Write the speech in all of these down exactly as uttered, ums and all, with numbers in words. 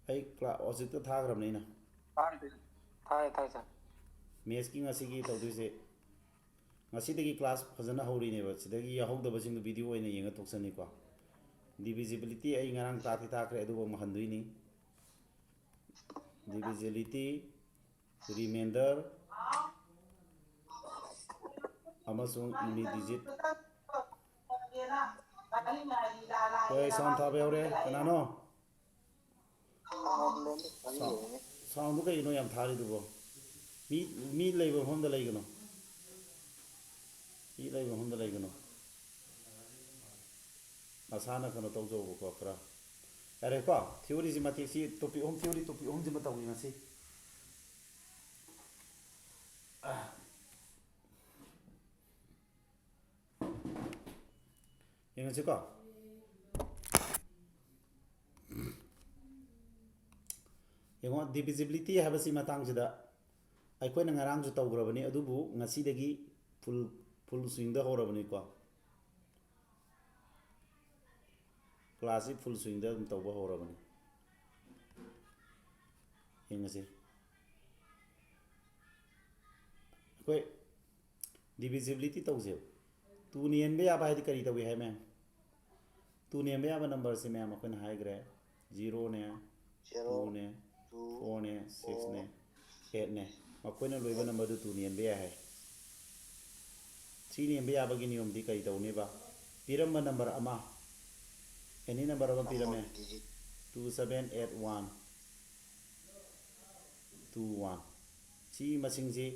ꯑꯩ ꯀ꯭ꯂꯥꯁ ꯍꯧꯖꯤꯛꯇ ꯊꯥꯈ꯭ꯔꯕꯅꯤ ꯑꯩꯅ꯫ ꯊꯥꯔꯦ ꯊꯥꯔꯦ ꯊꯥꯔꯦ ꯁꯥꯔ꯫ ꯃꯦꯠꯁꯀꯤ ꯉꯁꯤꯒꯤ ꯇꯧꯗꯣꯏꯁꯦ, ꯉꯁꯤꯗꯒꯤ ꯀ꯭ꯂꯥꯁ ꯐꯖꯅ ꯍꯧꯔꯤꯅꯦꯕ꯫ ꯁꯤꯗꯒꯤ ꯌꯥꯎꯍꯧꯗꯕꯁꯤꯡꯗꯨ ꯚꯤꯗꯤꯑꯣ ꯑꯣꯏꯅ ꯌꯦꯡꯉ ꯇꯣꯛꯆꯅꯤꯀꯣ꯫ ꯗꯤꯚꯤꯖꯤꯕꯤꯂꯤꯇꯤ ꯑꯩ ꯉꯔꯥꯡ ꯇꯥꯛꯇꯤ ꯇꯥꯛꯈ꯭ꯔꯦ, ꯑꯗꯨꯕꯨ ꯑꯃꯨꯛ ꯍꯟꯗꯣꯏꯅꯤ꯫ ꯗꯤꯚꯤꯖꯤꯕꯤꯂꯤꯇꯤ, ꯔꯤꯃꯦꯟꯗꯔ, ꯑꯃꯁꯨꯡ ꯌꯨꯅꯤꯠ ꯗꯤꯖꯤꯠ꯫ ꯍꯣꯏ, ꯁꯥꯎꯟ ꯊꯥꯕ ꯌꯥꯎꯔꯦ꯫ ꯀꯅꯥꯅꯣ? ꯁꯥꯎꯟꯗꯣ ꯀꯩꯒꯤꯅꯣ ꯌꯥꯝ ꯊꯥꯔꯤꯗꯨꯕꯣ? ꯃꯤ, ꯃꯤ ꯂꯩꯕ ꯃꯐꯝꯗ ꯂꯩꯒꯅꯣ꯫ ꯃꯤ ꯂꯩꯕ ꯃꯐꯝꯗ ꯂꯩꯒꯅꯣ꯫ ꯃꯁꯥꯅ ꯀꯩꯅꯣ ꯇꯧꯖꯧꯕꯀꯣ ꯈꯔ꯫ ꯌꯥꯔꯦꯀꯣ, ꯊꯤꯑꯣꯔꯤꯁꯤ ꯃꯇꯦꯛꯁꯤ, ꯇꯣꯄꯤꯛ ꯑꯍꯨꯝ, ꯊꯤꯑꯣꯔꯤ ꯇꯣꯄꯤꯛ ꯑꯍꯨꯝꯁꯤꯃ ꯇꯧꯒꯦ ꯉꯁꯤ꯫ ꯌꯦꯡꯉꯁꯤꯀꯣ꯫ ꯌꯦꯡꯉꯣ, ꯗꯤꯚꯤꯖꯤꯕꯤꯂꯤꯇꯤ ꯍꯥꯏꯕꯁꯤ ꯃꯇꯥꯡꯁꯤꯗ ꯑꯩꯈꯣꯏꯅ ꯉꯔꯥꯡꯁꯨ ꯇꯧꯈ꯭ꯔꯕꯅꯤ, ꯑꯗꯨꯕꯨ ꯉꯁꯤꯗꯒꯤ ꯐꯨꯜ, ꯐꯨꯜ ꯁ꯭ꯋꯤꯡꯗ ꯍꯧꯔꯕꯅꯤꯀꯣ꯫ ꯀ꯭ꯂꯥꯁꯁꯤ ꯐꯨꯜ ꯁ꯭ꯋꯤꯡꯗ ꯑꯗꯨꯝ ꯇꯧꯕ ꯍꯧꯔꯕꯅꯤ꯫ ꯌꯦꯡꯉꯁꯤ꯫ ꯑꯩꯈꯣꯏ ꯗꯤꯚꯤꯖꯤꯕꯤꯂꯤꯇꯤ ꯇꯧꯁꯦꯕ꯫ ꯇꯨꯅ ꯌꯦꯟꯕ ꯌꯥꯕ ꯍꯥꯏꯗꯤ ꯀꯔꯤ ꯇꯧꯏ ꯍꯥꯏ, ꯃꯌꯥꯝ? ꯇꯨꯅ ꯌꯦꯟꯕ ꯌꯥꯕ ꯅꯝꯕꯔꯁꯦ, ꯃꯌꯥꯝ, ꯑꯩꯈꯣꯏꯅ ꯍꯥꯏꯈ꯭ꯔꯦ, ꯖꯤꯔꯣꯅꯦ, ꯖꯦꯔꯣ, ꯇꯨꯅꯦ, ꯇꯨ, ꯐꯣꯔꯅꯦ, ꯁꯤꯛꯁꯅꯦ, ꯐꯣꯔ, ꯑꯦꯠꯅꯦ꯫ ꯃꯈꯣꯏꯅ ꯂꯣꯏꯕ ꯅꯝꯕꯔꯗꯨ ꯇꯨꯅ ꯌꯦꯟꯕ ꯌꯥꯏ ꯍꯥꯏ꯫ ꯊ꯭ꯔꯤꯅ ꯌꯦꯟꯕ ꯌꯥꯕꯒꯤ ꯅꯤꯌꯣꯝꯗꯤ ꯀꯔꯤ ꯇꯧꯅꯦꯕ? ꯄꯤꯔꯝꯕ ꯅꯝꯕꯔ ꯑꯃ, ꯑꯦꯅꯤ ꯅꯝꯕꯔ ꯑꯃ ꯄꯤꯔꯝꯃꯦ, ꯑꯃ digit. Two seven eight one, two one. ꯁꯤ ꯃꯁꯤꯡꯁꯤ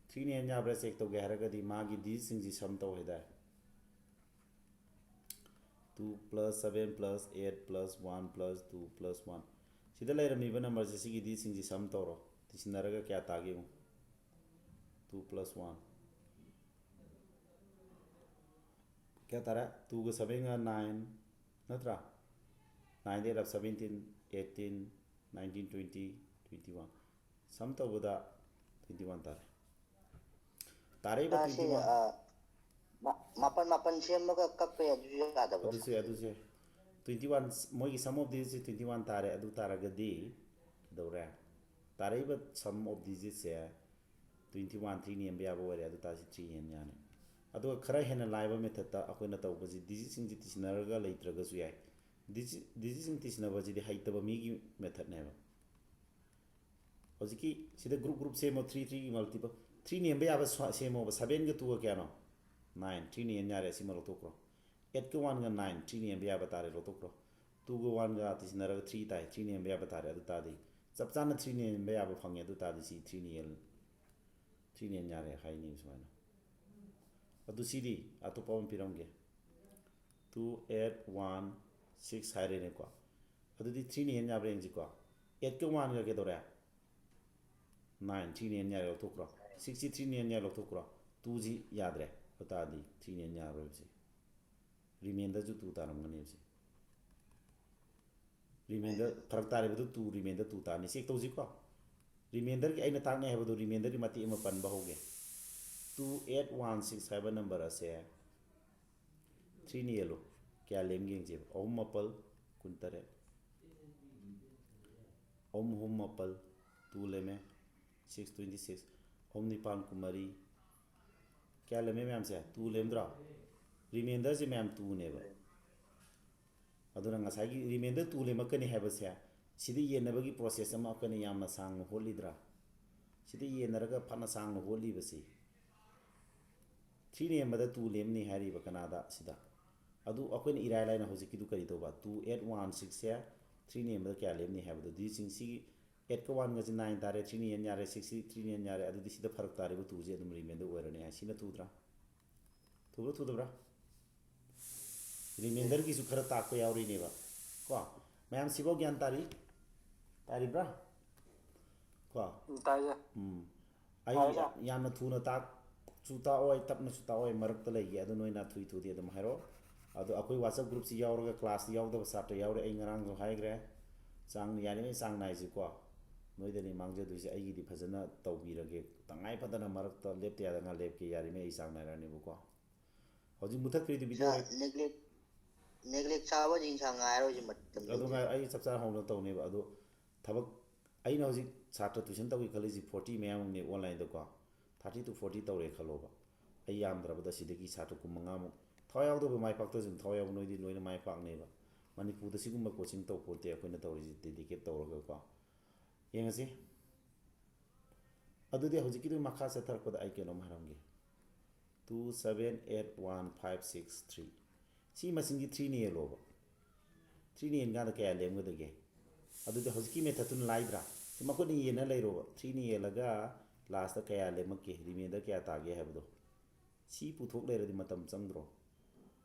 ꯊ꯭ꯔꯤꯅ ꯍꯦꯟ ꯌꯥꯕ꯭ꯔꯥ ꯆꯦꯛ ꯇꯧꯒꯦ ꯍꯥꯏꯔꯒꯗꯤ ꯃꯥꯒꯤ ꯗꯤꯖꯤꯠꯁꯤꯡꯁꯤ ꯁꯝ ꯇꯧ ꯍꯥꯏꯇꯥꯔꯦ꯫ Two plus seven plus eight plus one plus two plus one꯫ ꯁꯤꯗ ꯂꯩꯔꯝꯃꯤꯕ ꯅꯝꯕꯔꯁꯦ, ꯁꯤꯒꯤ ꯗꯤꯖꯤꯠꯁꯤꯡꯁꯤ ꯁꯝ ꯇꯧꯔꯣ꯫ ꯇꯤꯁꯤꯟꯅꯔꯒ ꯀꯌꯥ ꯇꯥꯒꯦ ꯌꯦꯡꯉꯨ꯫ Two plus one꯫ ꯀꯌꯥ ꯇꯥꯔꯦ? Twoꯒ sevenꯒ nine ꯅꯠꯇ꯭ꯔꯥ? Nineꯗ eight seventeen, eighteen, nineteen, twenty, twenty one꯫ ꯁꯝ ꯇꯧꯕꯗ twenty one ꯇꯥꯔꯦ꯫ ꯇꯥꯔꯛꯏꯕ ꯁꯥꯔ, ꯁꯤ, twenty one꯫ ꯑ, ꯃꯥ-, ꯃꯥꯄꯟ ꯃꯥꯄꯟ ꯁꯦꯝꯃꯒ ꯀꯛꯄ ꯌꯥꯏ, ꯑꯗꯨꯁꯨ ꯌꯥꯗꯕ꯭ꯔꯣ? ꯑꯗꯨꯁꯨ ꯌꯥꯏ, ꯑꯗꯨꯁꯨ ꯌꯥꯏ꯫ Twenty one, ꯃꯣꯏꯒꯤ sum of digits say twenty one ꯇꯥꯔꯦ꯫ ꯑꯗꯨ ꯇꯥꯔꯒꯗꯤ ꯀꯩꯗꯧꯔꯦ? ꯇꯥꯔꯛꯏꯕ sum of digits say twenty one, three ꯅ ꯍꯦꯟꯕ ꯌꯥꯕ ꯑꯣꯏꯔꯦ꯫ ꯑꯗꯨ ꯇꯥꯔꯗꯤ three ꯍꯦꯟ ꯌꯥꯅꯤ꯫ ꯑꯗꯨꯒ ꯈꯔ ꯍꯦꯟꯅ ꯂꯥꯏꯕ method ꯇ ꯑꯩꯈꯣꯏꯅ ꯇꯧꯕꯁꯤ, digit ꯁꯤꯡꯁꯤ ꯇꯤꯁꯤꯟꯅꯔꯒ ꯂꯩꯇ꯭ꯔꯒꯁꯨ ꯌꯥꯏ꯫ Digit, digit ꯁꯤꯡ ꯇꯤꯁꯤꯟꯅꯕꯁꯤꯗꯤ ꯍꯩꯇꯕ ꯃꯤꯒꯤ method ꯅꯦꯕ꯫ ꯍꯧꯖꯤꯛꯀꯤ ꯁꯤꯗ group group ꯁꯦꯝꯃꯣ, three, three ꯒꯤ multiple, three ꯅ ꯍꯦꯟꯕ ꯌꯥꯕ ꯁ-, ꯁꯦꯝꯃꯣꯕ꯫ Seven ꯒ two ꯒ ꯀꯌꯥꯅꯣ? Nine꯫ Three ꯅ ꯍꯦꯟ ꯌꯥꯔꯦ, ꯁꯤꯃ ꯂꯧꯊꯣꯛꯈ꯭ꯔꯣ꯫ Eight ꯀ one ꯒ nine, three ꯅ ꯍꯦꯟꯕ ꯌꯥꯕ ꯇꯥꯔꯦ, ꯂꯧꯊꯣꯛꯈ꯭ꯔꯣ꯫ Two ꯒ one ꯒ ꯇꯤꯁꯤꯟꯅꯔꯒ three ꯇꯥꯏ, three ꯅ ꯍꯦꯟꯕ ꯌꯥꯕ ꯇꯥꯔꯦ꯫ ꯑꯗꯨ ꯇꯥꯔꯗꯤ ꯆꯞ ꯆꯥꯅ three ꯅ ꯍꯦꯟꯕ ꯌꯥꯕ ꯐꯪꯉꯦ꯫ ꯑꯗꯨ ꯇꯥꯔꯗꯤ ꯁꯤ three ꯅ ꯍꯦꯜ-, three ꯅ ꯍꯦꯟ ꯌꯥꯔꯦ ꯍꯥꯏꯅꯤ ꯁꯨꯃꯥꯏꯅ꯫ ꯑꯗꯨ ꯁꯤꯗꯤ ꯑꯇꯣꯞꯄ ꯑꯃ ꯄꯤꯔꯝꯒꯦ꯫ Two, eight, one, six ꯍꯥꯏꯔꯦꯅꯦꯀꯣ꯫ ꯑꯗꯨꯗꯤ three ꯅ ꯍꯦꯟ ꯌꯥꯕ꯭ꯔꯥ ꯌꯦꯡꯁꯤꯀꯣ꯫ Eight ꯀ one ꯒ ꯀꯩꯗꯧꯔꯦ? Nine꯫ Three ꯅ ꯍꯦꯟ ꯌꯥꯔꯦ, ꯂꯧꯊꯣꯛꯈ꯭ꯔꯣ꯫ Six ꯁꯤ three ꯅ ꯍꯦꯟ ꯌꯥꯔꯦ, ꯂꯧꯊꯣꯛꯈ꯭ꯔꯣ꯫ Two ꯁꯤ ꯌꯥꯗ꯭ꯔꯦ꯫ ꯑꯗꯨ ꯇꯥꯔꯗꯤ three ꯅ ꯍꯦꯟ ꯌꯥꯔꯔꯣꯏꯕ ꯁꯤ꯫ Remainder ꯁꯨ two ꯇꯥꯔꯝꯒꯅꯦꯕ ꯁꯤ꯫ Remainder ꯐꯔꯛ ꯇꯥꯔꯤꯕꯗꯨ two, remainder two ꯇꯥꯔꯅꯤ꯫ Check ꯇꯧꯁꯤꯀꯣ꯫ Remainder ꯒꯤ ꯑꯩꯅ ꯇꯥꯛꯅꯤ ꯍꯥꯏꯕꯗꯨ remainder ꯒꯤ ꯃꯇꯦꯛ ꯑꯃ ꯄꯟꯕ ꯍꯧꯒꯦ꯫ Two, eight, one, six ꯍꯥꯏꯕ number ꯑꯁꯦ three ꯅ ꯌꯦꯜꯂꯨ꯫ ꯀꯌꯥ ꯂꯦꯝꯒꯦ ꯌꯦꯡꯁꯦꯕ꯫ ꯑꯍꯨꯝ ꯃꯥꯄꯜ ꯀꯨꯟꯇꯔꯦꯠ꯫ ꯑꯍꯨꯝ ꯑꯍꯨꯝ ꯃꯥꯄꯜ, two ꯂꯦꯝꯃꯦ꯫ Six twenty six꯫ ꯑꯍꯨꯝ ꯅꯤꯄꯥꯜ ꯀꯨꯟꯃꯔꯤ꯫ ꯀꯌꯥ ꯂꯦꯝꯃꯦ ꯃꯌꯥꯝꯁꯦ? Two ꯂꯦꯝꯗ꯭ꯔꯣ? Remainder ꯁꯦ ꯃꯌꯥꯝ two ꯅꯦꯕ꯫ ꯑꯗꯨꯅ ꯉꯁꯥꯏꯒꯤ remainder two ꯂꯦꯝꯃꯛꯀꯅꯤ ꯍꯥꯏꯕꯁꯦ, ꯁꯤꯗ ꯌꯦꯟꯅꯕꯒꯤ process ꯑꯃ ꯑꯩꯈꯣꯏꯅ ꯌꯥꯝꯅ ꯁꯥꯡꯅ ꯍꯣꯠꯂꯤꯗ꯭ꯔꯥ? ꯁꯤꯗ ꯌꯦꯟꯅꯔꯒ ꯐꯅ ꯁꯥꯡꯅ ꯍꯣꯠꯂꯤꯕꯁꯤ꯫ Three ꯅ ꯍꯦꯟꯕꯗ two ꯂꯦꯝꯅꯤ ꯍꯥꯏꯔꯤꯕ ꯀꯅꯥꯗ? ꯁꯤꯗ꯫ ꯑꯗꯨ ꯑꯩꯈꯣꯏꯅ ꯏꯔꯥꯏ ꯂꯥꯏꯅ ꯍꯧꯖꯤꯛꯀꯤꯗꯨ ꯀꯔꯤ ꯇꯧꯕ? Two, eight, one, six ꯁꯦ three ꯅ ꯍꯦꯟꯕꯗ ꯀꯌꯥ ꯂꯦꯝꯅꯤ ꯍꯥꯏꯕꯗꯨ꯫ Digit ꯁꯤꯡꯁꯤ eight ꯀ one ꯒꯁꯤ nine ꯇꯥꯔꯦ, three ꯅ ꯍꯦꯟ ꯌꯥꯔꯦ, six ꯁꯤ three ꯅ ꯍꯦꯟ ꯌꯥꯔꯦ, ꯑꯗꯨꯗꯤ ꯁꯤꯗ ꯐꯔꯛ ꯇꯥꯔꯤꯕ two ꯁꯦ ꯑꯗꯨꯝ remainder ꯑꯣꯏꯔꯅꯤ ꯍꯥꯏ꯫ ꯁꯤꯅ ꯊꯨꯗ꯭ꯔꯥ? ꯊꯨꯕ꯭ꯔꯥ ꯊꯨꯗꯕ꯭ꯔꯥ? Remainder ꯒꯤꯁꯨ ꯈꯔ ꯇꯥꯛꯄ ꯌꯥꯎꯔꯤꯅꯦꯕ꯫ ꯀꯣ? ꯃꯌꯥꯝ ꯁꯤꯐꯥꯎ ꯒ꯭ꯌꯥꯟ ꯇꯥꯔꯤ? ꯇꯥꯔꯤꯕ꯭ꯔꯥ? ꯀꯣ? ꯎꯝ, ꯇꯥꯏ, ꯁꯥꯔ꯫ ꯎꯝ꯫ ꯑꯩ ꯇꯥꯏ, ꯁꯥꯔ꯫ ꯌꯥꯝꯅ ꯊꯨꯅ ꯇꯥꯛꯁꯨ ꯇꯥꯛꯑꯣꯏ, ꯇꯞꯅꯁꯨ ꯇꯥꯛꯑꯣꯏ, ꯃꯔꯛꯇ ꯂꯩꯒꯦ꯫ ꯑꯗꯨ ꯅꯣꯏꯅ ꯊꯨꯏ ꯊꯨꯗꯤ ꯑꯗꯨꯝ ꯍꯥꯏꯔꯛꯑꯣ꯫ ꯑꯗꯣ ꯑꯩꯈꯣꯏ WhatsApp group ꯁꯤ ꯌꯥꯎꯔꯒ class ꯇ ꯌꯥꯎꯗꯕ ꯁꯥꯇ꯭ꯔ ꯌꯥꯎꯔꯦ, ꯑꯩ ꯉꯔꯥꯡꯁꯨ ꯍꯥꯏꯈ꯭ꯔꯦ꯫ ꯆꯥꯡ, ꯌꯥꯔꯤꯉꯩ ꯆꯥꯡ ꯅꯥꯏꯁꯤꯀꯣ꯫ ꯅꯣꯏꯗꯅꯤ ꯃꯥꯡꯖꯗꯣꯏꯁꯦ, ꯑꯩꯒꯤꯗꯤ ꯐꯖꯅ ꯇꯧꯕꯤꯔꯒꯦ꯫ ꯇꯉꯥꯏ ꯐꯗꯅ ꯃꯔꯛꯇ ꯂꯦꯞꯇ ꯌꯥꯗꯅ ꯂꯦꯞꯀꯦ, ꯌꯥꯔꯤꯉꯩ ꯑꯩ ꯆꯥꯡ ꯅꯥꯏꯔꯛꯑꯅꯤꯕꯀꯣ꯫ ꯍꯧꯖꯤꯛ ꯃꯨꯊꯠꯈ꯭ꯔꯤꯗꯨ video ꯁꯥꯔ, neglect, ꯅꯦꯒ꯭ꯂꯦꯛ ꯆꯥꯕꯁꯤꯡ ꯁꯥ ꯉꯥꯏꯔꯣꯏꯁꯤ ꯃꯇꯝ ꯑꯗꯨ ꯉꯥꯏ ꯑꯩ ꯆꯞ ꯆꯥꯅ ꯍꯧꯅ ꯇꯧꯅꯦꯕ꯫ ꯑꯗꯣ ꯊꯕꯛ ꯑꯩꯅ ꯍꯧꯖꯤꯛ ꯁꯥꯇ꯭ꯔ ꯇ꯭ꯋꯤꯁꯟ ꯇꯧꯒꯦ ꯈꯜꯂꯤꯁꯤ ꯐꯣꯔꯇꯤ ꯃꯌꯥꯃꯨꯛꯅꯦ ꯑꯣꯟꯂꯥꯏꯟꯗꯀꯣ꯫ ꯊꯥꯔꯇꯤ ꯇꯨ ꯐꯣꯔꯇꯤ ꯇꯧꯔꯦ ꯈꯜꯂꯣꯕ꯫ ꯑꯩ ꯌꯥꯝꯗ꯭ꯔꯕꯗ ꯁꯤꯗꯒꯤ ꯁꯥꯇ꯭ꯔ ꯀꯨꯟ ꯃꯉꯥꯃꯨꯛ ꯊꯋꯥꯏ ꯌꯥꯎꯗꯕ ꯃꯥꯏ ꯄꯥꯛꯇꯁꯤꯡ ꯊꯋꯥꯏ ꯌꯥꯎꯕ ꯅꯣꯏꯗꯤ ꯂꯣꯏꯅ ꯃꯥꯏ ꯄꯥꯛꯅꯦꯕ꯫ ꯃꯅꯤꯄꯨꯔꯗ ꯁꯤꯒꯨꯝꯕ ꯀꯣꯆꯤꯡ ꯇꯧ ꯄꯣꯠꯇꯦ ꯑꯩꯈꯣꯏꯅ ꯇꯧꯔꯤꯁꯤ ꯗꯦꯗꯤꯀꯦꯠ ꯇꯧꯔꯒꯀꯣ꯫ ꯌꯦꯡꯉꯁꯤ꯫ ꯑꯗꯨꯗꯤ ꯍꯧꯖꯤꯛꯀꯤꯗꯨ ꯃꯈꯥ ꯆꯠꯊꯔꯛꯄꯗ ꯑꯩ ꯀꯩꯅꯣꯝ ꯍꯥꯏꯔꯝꯒꯦ꯫ Two seven eight one five six three꯫ ꯁꯤ ꯃꯁꯤꯡꯒꯤ ꯊ꯭ꯔꯤꯅ ꯌꯦꯜꯂꯣꯕ꯫ ꯊ꯭ꯔꯤꯅ ꯌꯦꯟꯀꯥꯟꯗ ꯀꯌꯥ ꯂꯦꯝꯒꯗꯒꯦ? ꯑꯗꯨꯗꯤ ꯍꯧꯖꯤꯛꯀꯤ ꯃꯦꯊꯠꯇꯨꯅ ꯂꯥꯏꯗ꯭ꯔꯥ? ꯁꯤ ꯃꯈꯨꯠꯅ ꯌꯦꯟꯅ ꯂꯩꯔꯣꯕ꯫ ꯊ꯭ꯔꯤꯅ ꯌꯦꯜꯂꯒ ꯂꯥꯁꯇ ꯀꯌꯥ ꯂꯦꯝꯃꯛꯀꯦ, ꯔꯤꯃꯦꯟꯗꯔ ꯀꯌꯥ ꯇꯥꯒꯦ ꯍꯥꯏꯕꯗꯣ꯫ ꯁꯤ ꯄꯨꯊꯣꯛ ꯂꯩꯔꯗꯤ ꯃꯇꯝ ꯆꯪꯗ꯭ꯔꯣ?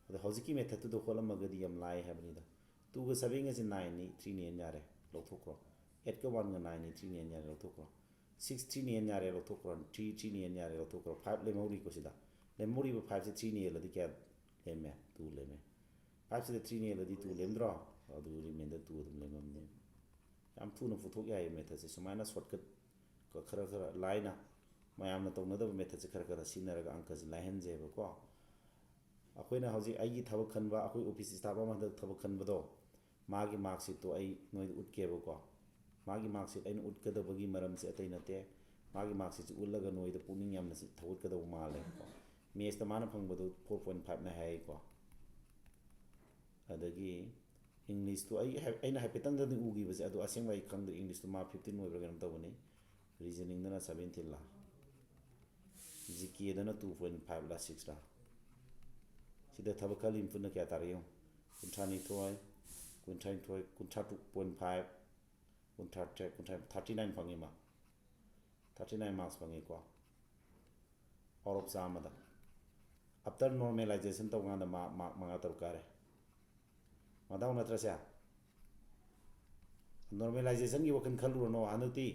ꯑꯗꯣ ꯍꯧꯖꯤꯛꯀꯤ ꯃꯦꯊꯠꯇꯨꯗ ꯍꯣꯠꯂꯝꯃꯒꯗꯤ ꯌꯥꯝ ꯂꯥꯏ ꯍꯥꯏꯕꯅꯤꯗ꯫ ꯇꯨꯒ ꯁꯚꯦꯟꯒꯁꯦ ꯅꯥꯏꯟꯅꯤ, ꯊ꯭ꯔꯤꯅ ꯌꯦꯟ ꯌꯥꯔꯦ, ꯂꯧꯊꯣꯛꯈ꯭ꯔꯣ꯫ ꯑꯦꯠꯀ ꯋꯥꯟꯒ ꯅꯥꯏꯟꯅꯤ, ꯊ꯭ꯔꯤꯅ ꯌꯦꯟ ꯌꯥꯔꯦ, ꯂꯧꯊꯣꯛꯈ꯭ꯔꯣ꯫ ꯁꯤꯛꯁ ꯊ꯭ꯔꯤꯅ ꯌꯦꯟ ꯌꯥꯔꯦ, ꯂꯧꯊꯣꯛꯈ꯭ꯔꯣ꯫ ꯊ꯭ꯔꯤ ꯊ꯭ꯔꯤꯅ ꯌꯦꯟ ꯌꯥꯔꯦ, ꯂꯧꯊꯣꯛꯈ꯭ꯔꯣ꯫ ꯐꯥꯏꯚ ꯂꯦꯝꯍꯧꯔꯤꯀꯣ ꯁꯤꯗ꯫ ꯂꯦꯝꯍꯧꯔꯤꯕ ꯐꯥꯏꯚꯁꯦ ꯊ꯭ꯔꯤꯅ ꯌꯦꯜꯂꯗꯤ ꯀꯌꯥ ꯂꯦꯝꯃꯦ? ꯇꯨ ꯂꯦꯝꯃꯦ꯫ ꯐꯥꯏꯚꯁꯤꯗ ꯊ꯭ꯔꯤꯅ ꯌꯦꯜꯂꯗꯤ ꯇꯨ ꯂꯦꯝꯗ꯭ꯔꯣ? ꯑꯗꯨ ꯔꯤꯃꯦꯟꯗꯔ ꯇꯨ ꯑꯗꯨꯝ ꯂꯦꯝꯃꯝꯅꯤ꯫ ꯌꯥꯝ ꯊꯨꯅ ꯄꯨꯊꯣꯛ ꯌꯥꯏꯌꯦ ꯃꯦꯊꯠꯁꯦ꯫ ꯁꯨꯃꯥꯏꯅ ꯁꯣꯔꯠꯀꯠ ꯈꯔ ꯈꯔ ꯂꯥꯏꯅ ꯃꯌꯥꯝꯅ ꯇꯧꯅꯗꯕ ꯃꯦꯊꯠꯁꯦ ꯈꯔ ꯈꯔ ꯁꯤꯖꯤꯟꯅꯔꯒ ꯑꯪꯀꯁꯦ ꯂꯥꯏꯍꯟꯖꯩꯕꯀꯣ꯫ ꯑꯩꯈꯣꯏꯅ ꯍꯧꯖꯤꯛ ꯑꯩꯒꯤ ꯊꯕꯛ ꯈꯟꯕ, ꯑꯩꯈꯣꯏ ꯑꯣꯐꯤꯁ ꯁ꯭ꯇꯥꯐ ꯑꯃ ꯍꯟꯗꯛ ꯊꯕꯛ ꯈꯟꯕꯗꯣ, ꯃꯥꯒꯤ ꯃꯥꯔꯛꯁꯤꯠꯇꯣ ꯑꯩ ꯅꯣꯏꯗ ꯎꯠꯀꯦꯕꯀꯣ꯫ ꯃꯥꯒꯤ ꯃꯥꯔꯛꯁꯤꯠ ꯑꯩꯅ ꯎꯠꯀꯗꯕꯒꯤ ꯃꯔꯝꯁꯦ ꯑꯇꯩ ꯅꯠꯇꯦ, ꯃꯥꯒꯤ ꯃꯥꯔꯛꯁꯤꯠꯁꯦ ꯎꯠꯂꯒ ꯅꯣꯏꯗ ꯄꯨꯛꯅꯤꯡ ꯌꯥꯝꯅ ꯊꯧꯒꯠꯀꯗꯧꯕ ꯃꯥꯜꯂꯦꯕꯀꯣ꯫ ꯃꯦꯠꯁꯇ ꯃꯥꯅ ꯐꯪꯕꯗꯣ ꯐꯣꯔ ꯄꯣꯏꯟ ꯐꯥꯏꯚꯅꯦ ꯍꯥꯏꯀꯣ꯫ ꯑꯗꯒꯤ ꯏꯪꯂꯤꯁꯇꯣ ꯑꯩ ꯍꯥꯏ-, ꯑꯩꯅ ꯍꯥꯏꯐꯦꯠꯇꯪꯗꯗꯤ ꯎꯈꯤꯕꯁꯦ, ꯑꯗꯣ ꯑꯁꯦꯡꯕ ꯑꯩ ꯈꯪꯗ꯭ꯔꯦ꯫ ꯏꯪꯂꯤꯁꯇꯣ ꯃꯥ ꯐꯤꯐꯇꯤꯟ ꯑꯣꯏꯕ꯭ꯔꯥ ꯀꯩꯅꯣꯝ ꯇꯧꯕꯅꯤ꯫ ꯔꯤꯖꯅꯤꯡꯗꯅ ꯁꯚꯦꯟꯇꯤꯟꯂꯥ, ꯖꯤ ꯀꯦꯗꯅ ꯇꯨ ꯄꯣꯏꯟ ꯐꯥꯏꯚꯂꯥ ꯁꯤꯛꯁꯂꯥ꯫ ꯁꯤꯗ ꯊꯕꯛ ꯈꯜꯂꯤ ꯄꯨꯟꯅ ꯀꯌꯥ ꯇꯥꯔꯦ ꯌꯦꯡꯉꯨ꯫ ꯀꯨꯟꯊ꯭ꯔꯥꯅꯤꯊꯣꯏ, ꯀꯨꯟꯊ꯭ꯔꯥꯅꯤꯊꯣꯏ, ꯀꯨꯟꯊ꯭ꯔꯥ ꯇꯨ ꯄꯣꯏꯟ ꯐꯥꯏꯚ, ꯀꯨꯟꯊ꯭ꯔꯥ ꯇꯔꯦꯠ, ꯀꯨꯟꯊ꯭ꯔꯥ, ꯊꯥꯔꯇꯤ ꯅꯥꯏꯟ ꯐꯪꯉꯤ ꯃꯥ꯫ ꯊꯥꯔꯇꯤ ꯅꯥꯏꯟ ꯃꯥꯔꯛꯁ ꯐꯪꯉꯤꯀꯣ꯫ ꯑꯥꯎꯠ ꯑꯣꯐ ꯆꯥꯝꯃꯗ꯫ ꯑꯥꯐꯇꯔ ꯅꯣꯔꯃꯦꯂꯥꯏꯖꯦꯁꯟ ꯇꯧꯀꯥꯟꯗ ꯃꯥ ꯃꯥꯔꯛ ꯃꯉꯥ ꯇꯔꯨꯛ ꯀꯥꯔꯦ꯫ ꯃꯗꯥꯎ ꯅꯠꯇ꯭ꯔꯁꯦ? ꯅꯣꯔꯃꯦꯂꯥꯏꯖꯦꯁꯟꯒꯤ ꯋꯥꯈꯜ ꯈꯜꯂꯨꯔꯅꯣ꯫ ꯍꯟꯗꯛꯇꯤ